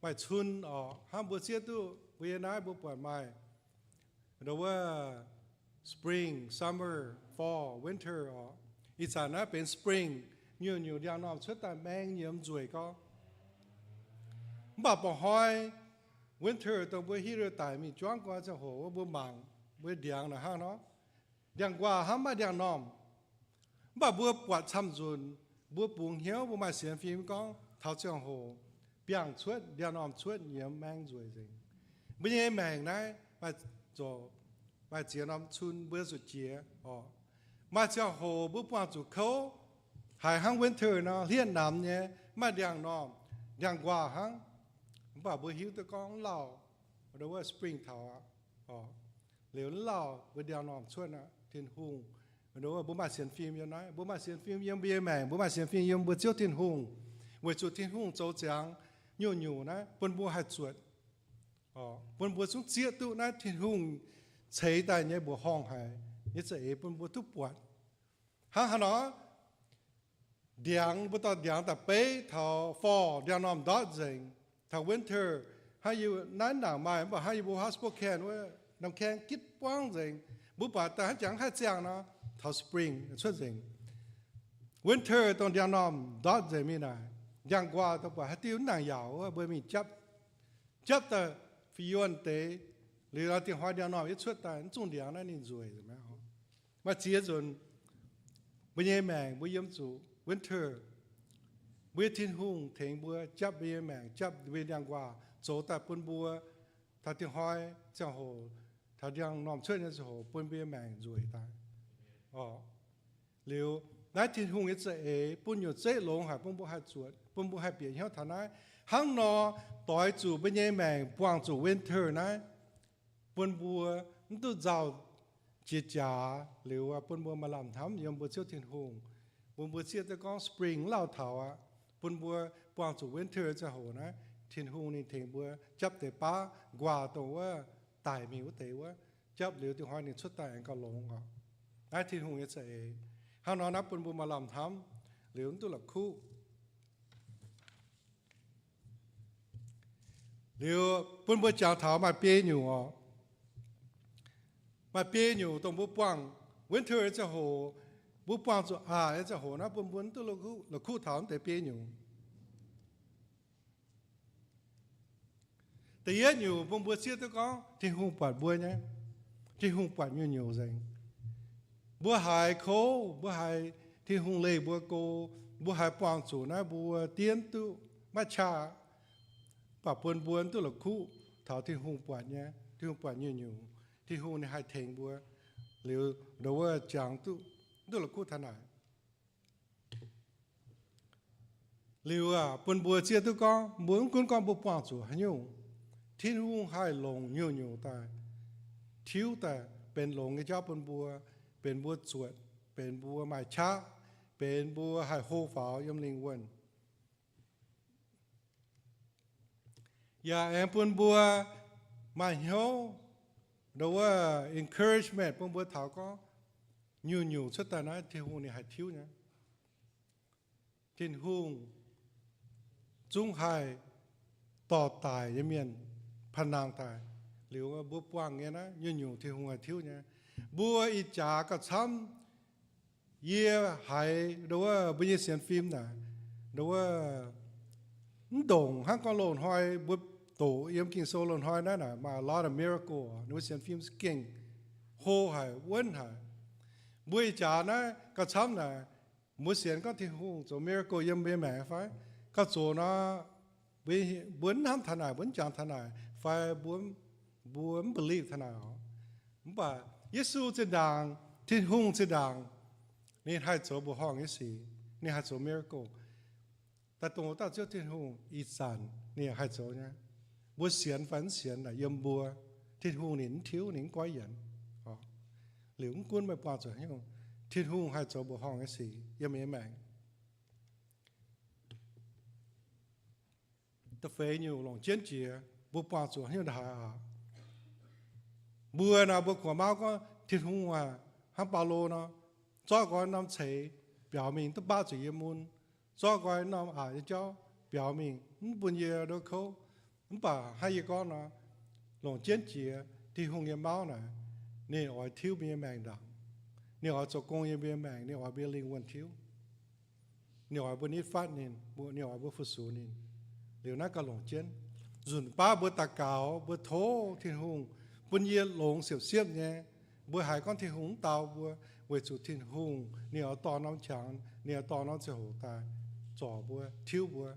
maaih cun oc. Hnangv mbuo zieqv duqv mbuo yiem naaiv mbuo buatc maaih ndau wuov spring, summer, fall, winter oc. Ih zanc naaiv benx spring, nyungc-nyungc ndiangx-normh cuotv daaih maeng nyiemz nzueic gorx. Mv baac mba'hnoi winter dongh mbuo hiuv duqv daic mingh juangv gu'nguaaz ziangh hoc wuov mbuo mangc mbuo ndiangx naaic hnangv nor, ndiangx-nquaah hnangv, maaih ndiangx-normh. Mv baac mbuo buatc camv-nzunc, mbuo bungx hnyouv, mbuo maaih sienx fim gorngv taux ziangh hoc biangh cuotv, ndiangx-normh cuotv nyiemz maeng nzueic nzengc. Mbuo nyei maengc naaiv maaih zoqc, maaih ziex norm cun mbuo zuqc jiex oc. Maaih ziangh hoc mbuo buangh zuqc kouv, haiz hnangv winter nor, hlieqv namx nyei, maaih ndiangx-normh, ndiangx-nquaah hnangv. Mv baac mbuo hiuv duqv gorngv lauh, ndau wuov spring taux aqv oc. Liuz lauh mbuo ndiangx-normh cuotv aqv. Tin-Hungh, ndau wuov mbuo maaih sienx fim yiem naaiv, mbuo maaih sienx fim yiem mbuo nyei maengc, mbuo maaih sienx fim yiem mbuo Ziouv Tin-Hungh, weic zuqc Tin-Hungh zoux ziangx nyungc-nyungc naaiv bun mbuo haih zuotc, bun mbuo zungv zieqv duqv naaiv Tin-Hungh ceix daaih nyei mbuoqc horngh haic nyei za'eix bun mbuo duqv buatc. Hnangv haaix nor, ndiangx, mbuo dorh ndiangx daaih beiv taux fall, ndiangx-normh ndortv nzengc, taux winter, Hnangv yie naaiv nangc maaih, mv baac hnangv yie mbuo haav Spokane wuov, Namh Kaeng gitv buangv nzengc. Mbuo buatc daaih hnangv jangx haih ziangh nor, taux spring cuotv nzengc. Winter dongh ndiangx-normh ndortv nzengc mingh naaic, ndiangx-nquaah dongh buatc haaix diuh mv nangc yaauc wuov, mbuo mingh japv, japv daaih fu'jueiv deix. Liuz nor dingc hnoi ndiangx-normh yaac cuotv daaih, mv zungh ndiangx naaiv ninh nzueic. Maaih ziex nzunc mbuo nyei maengc mbuo yiem zuqc winter, mbuo nyei Tin-Hungh tengx mbuo japv mbuo nyei maengc, japv mbuo nyei ndiangx-nquaah zoux daaih bun mbuo taux dingc hnoi ziangh hoc, taux ndiangx-normh cuotv nyei ziangh hoc bun mbuo nyei maengc nzueic daaih. Liuz naaiv Tin-Hungh nyei za'eix bun nyungc zeiv longx haic bun mbuo haih zuotc, bun mbuo haih bieqc hnyouv taux naaiv. Hnangv nor, doix zuqc mbuo nyei maengc buangh zuqc winter naaiv, bun mbuo mv duqv nzauh jiex jaax liuz, bun mbuo maaih lamh hnamv yiem mbuo Ziouv Tin-Hungh, bun mbuo zieqv duqv gorngv spring mv lauh taux aqv, bun mbuo buangh zuqc winter ziangh hoc naaiv, Tin-Hungh ninh tengx mbuo japv deix baav nquaah dongh wuov daic mingh wuov deix wuov, japv liuz dingc hnoi ninh cuotv daaih aengx gauh longx oc. Naaiv Tin-Hungh nyei za'eix. Hnangv nor naaiv bun mbuo maaih lamh hnamv liuz mv duqv la'kuqv. Liuz bun mbuo jangx taux maaih biei nyungc oc. Maaih biei nyungc dongh mbuo buangh winter nyei ziangh hoc, mbuo buangh zuqc aqc nyei ziangh hoc naaiv bun mbuo mv duqv la'kuqv taux mv deix biei nyungc. Da'yietv nyungc bun mbuo zieqv duqv gorngv Tin-Hungh buatc mbuo nyei. Tin-Hungh buatc nyungc-nyungc nzengc. Mbuo haiz kouv, mbuo haiz Tin-Hungh leih mbuo go, mbuo haiz buangh zuqc naaiv mbuo dienv duqv maiv qaqv, mv baac bun mbuo mv duqv la'kuqv taux Tin-Hungh buatc nyei. Tin-Hungh buatc nyungc-nyungc. Tin-Hungh ninh haih tengx mbuo liuz ndongc wuov jangx duqv, mv duqv la'kuqv taux naaic. Liuz aac, bun mbuo zieqv duqv gorngv mbuo mv gunv gorngv mbuo buangh zuqc haaix nyungc, Tin-Hungh haih longc nyungc-nyungc daaih tiuv daaih benx longx nyei jauv bun mbuo, benx mbuo zuotc, benx mbuo maaih qaqv, benx mbuo haih hlo faaux yiem lingh wuonh. Yaac aengx bun mbuo maaih hnyouv, ndongc wuov encouragement bun mbuo taux gorngv nyungc-nyungc cuotv daaih naaiv Tin-Hungh ninh haih tiuv nyei. Tin-Hungh zungv haih dorh daic nyei mienh panh nangh daaih. Liuz mbuo buangh nyei naaiv nyungc-nyungc Tin-Hungh haih tiuv nyei. Mbuo ih jaax gauh camv, yie haiz ndongc wuov mbuo nyei sienx fim naaic, ndongc wuov mv ndongc hnangv gorngv loz-hnoi mbuo doqc yiem Ging-Sou loz-hnoi naaiv naaic maaih a lot of miracle, ninh mbuo sienx fim za'gengh hlo haic, wuonv haic. Mbuo ih jaax naaiv gauh camv naaic, mbuo sienx gorngv Tin-Hungh zoux miracle yiem mbuo nyei maengc fai? Gauh zoqc nor, mbuo mv hnamv taux naaic, mbuo mv jangx taux naaic, fai mbuo, mbuo mv believe taux naaic oc. Mv baac Yesu zinh ndaangc, Tin-Hungh zinh ndaangc, ninh haih zoux mbuoqc horngh nyei sic, ninh haih zoux miracle. Daaih dongh wuov dauh Ziouv Tin-Hungh ih zanc ninh yaac haih zoux nyei. Mbuo sienx fai mv sienx naaic yiem mbuo. Tin-Hungh ninh mv tiuv, ninh mv goiv yienx. Liuz mv gunv meih buangh zuqc haaix nyungc, Tin-Hungh haih zoux mbuoqc horngh nyei sic yiem meih nyei maengc. Da'feix nyungc longc jienv jiex, mbuo buangh zuqc haaix nyungc ndongc haaix aqv. Mbuo nor, mbuo kuonx mauv gorngv Tin-Hungh aac, hnangv Baulo nor, zorqv nqoi norm ceix biaux mingh duqv baqv zuqc yiem mun, zorqv nqoi norm aqc nyei jauv biaux mingh, mv bun yie ndov kouv. Mv baac hnangv yie gorngv nor, longc jienv jiex Tin-Hungh nyei mauv naaic, ninh oix tiuv mbuo nyei maengc ndaangc. Ninh oix zoux gong yiem mbuo nyei maengc, ninh oix mbuo nyei lingh wuonh tiuv. Ninh oix mbuo nitv fatv ninh, ninh oix mbuo fu-sux ninh. Liuz naaiv gauh longc jienv. Nzunc baav mbuo daux gaux, mbuo tov Tin-Hungh bun yie longx siepv-siepv nyei. Mbuo haiz gorngv Tin-Hungh mv dau mbuo, weic zuqc Tin-Hungh ninh oix dorh norm qangx, ninh oix dorh norm ziangh hoc daaih zorc mbuo, tiuv mbuo.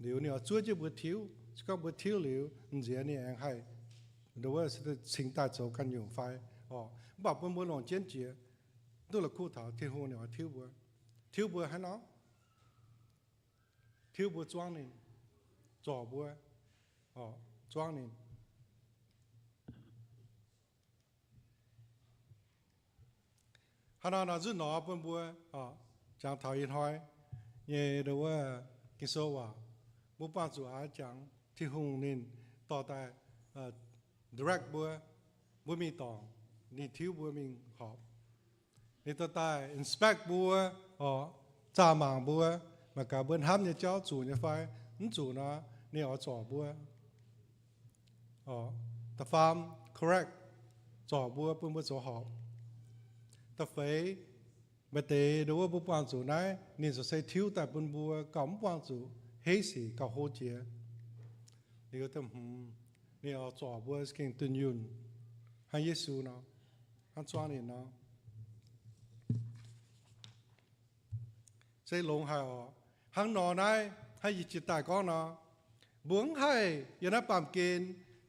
Liuz ninh oix zuov jienv mbuo tiuv. Se gorngv mbuo tiuv liuz, m'nziex ninh aengx haih cingx daaih zoux ganh nyungc fai oc. Mv baac bun mbuo longc jienv jiex, duqv la'kuqv taux Tin-Hungh ninh oix tiuv mbuo. Tiuv mbuo haaix nor? Tiuv mbuo zuangv ninh, zorc mbuo, zuangv ninh. Hnangv naaiv nor nzunc nor bun mbuo jangx taux ih hnoi nyei ndau wuov Ging-Sou waac, mbuo buangh zuqc aav jangx Tin-Hungh ninh dorh daaih direct mbuo, mbuo mingh dorngc, ninh tiuv mbuo mingh horpc. Ninh dorh daaih inspect mbuo, oc, zaah mangc mbuo, mangc gaax mbuo hnamv nyei jauv zuqc nyei fai mv zuqc nor, ninh oix zorc mbuo. Da'faam, correct, zorc mbuo, bun mbuo zoux horpc. Da'feix, maaih deix nduov mbuo buangh zuqc naaiv, ninh ziouc se tiuv daaih bun mbuo gauh mv buangh zuqc, heiv sic gauh hlo jiex. Liuz da'hmz, ninh oix zorc mbuo gengh dunh yunh hnangv Yesu nor, hnangv zuangv ninh nor. Se longx haic oc. Hnangv nor naaiv, hnangv yie jiex daaih gorngv nor, mbuo mv haih yiem naaiv baamh gen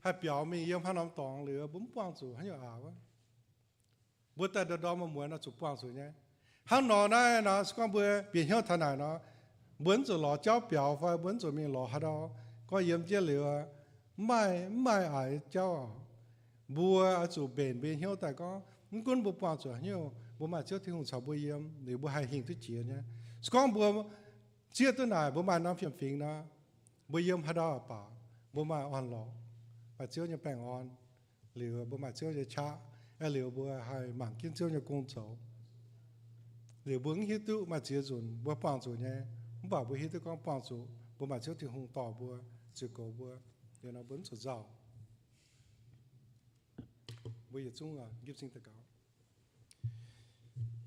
haih biaux mingh yiem haaix norm dorngx liuz mbuo mv buangh zuqc haaix nyungc aqc wuov. Mbuo daaih ndorm ndorm muonz nor zuqc buangh zuqc nyei. Hnangv nor naaiv nor, se gorngv mbuo bieqc hnyouv taux naaic nor, mbuo mv zuqc lorz jauv biaux fai mbuo mv zuqc mingh lorz haaix ndau, gorngv yiem jienv liuz, mv maaih, mv maaih a'jauv. Mbuo oix zuqc mbenc mbuo nyei hnyouv daaih gorngv, mv gunv mbuo buangh zuqc haaix nyungc, mbuo maaih Ziouv Tin-Hungh caux mbuo yiem, liuz mbuo haih hingh duqv jiex nyei. Se gorngv mbuo zieqv duqv naaic, mbuo maaih norm fiem-fingx nor, mbuo yiem haaix ndau baac mbuo maaih orn-lorqc, maaih Ziouv nyei baengh orn, liuz mbuo maaih Ziouv nyei qaqv, aeqv, liuz mbuo haih mangc jienv Ziouv nyei gong zoux. Liuz mbuo mv hiuv duqv maaih ziex nzunc mbuo buangh zuqc nyei, mv baac mbuo hiuv duqv gorngv buangh zuqc mbuo maaih Ziouv Tin-Hungh dorh mbuo, ziux goux mbuo, liuz nor mbuo mv zuqc nzauh. Mbuo yietc zungv a'gipv zingh daux gaux.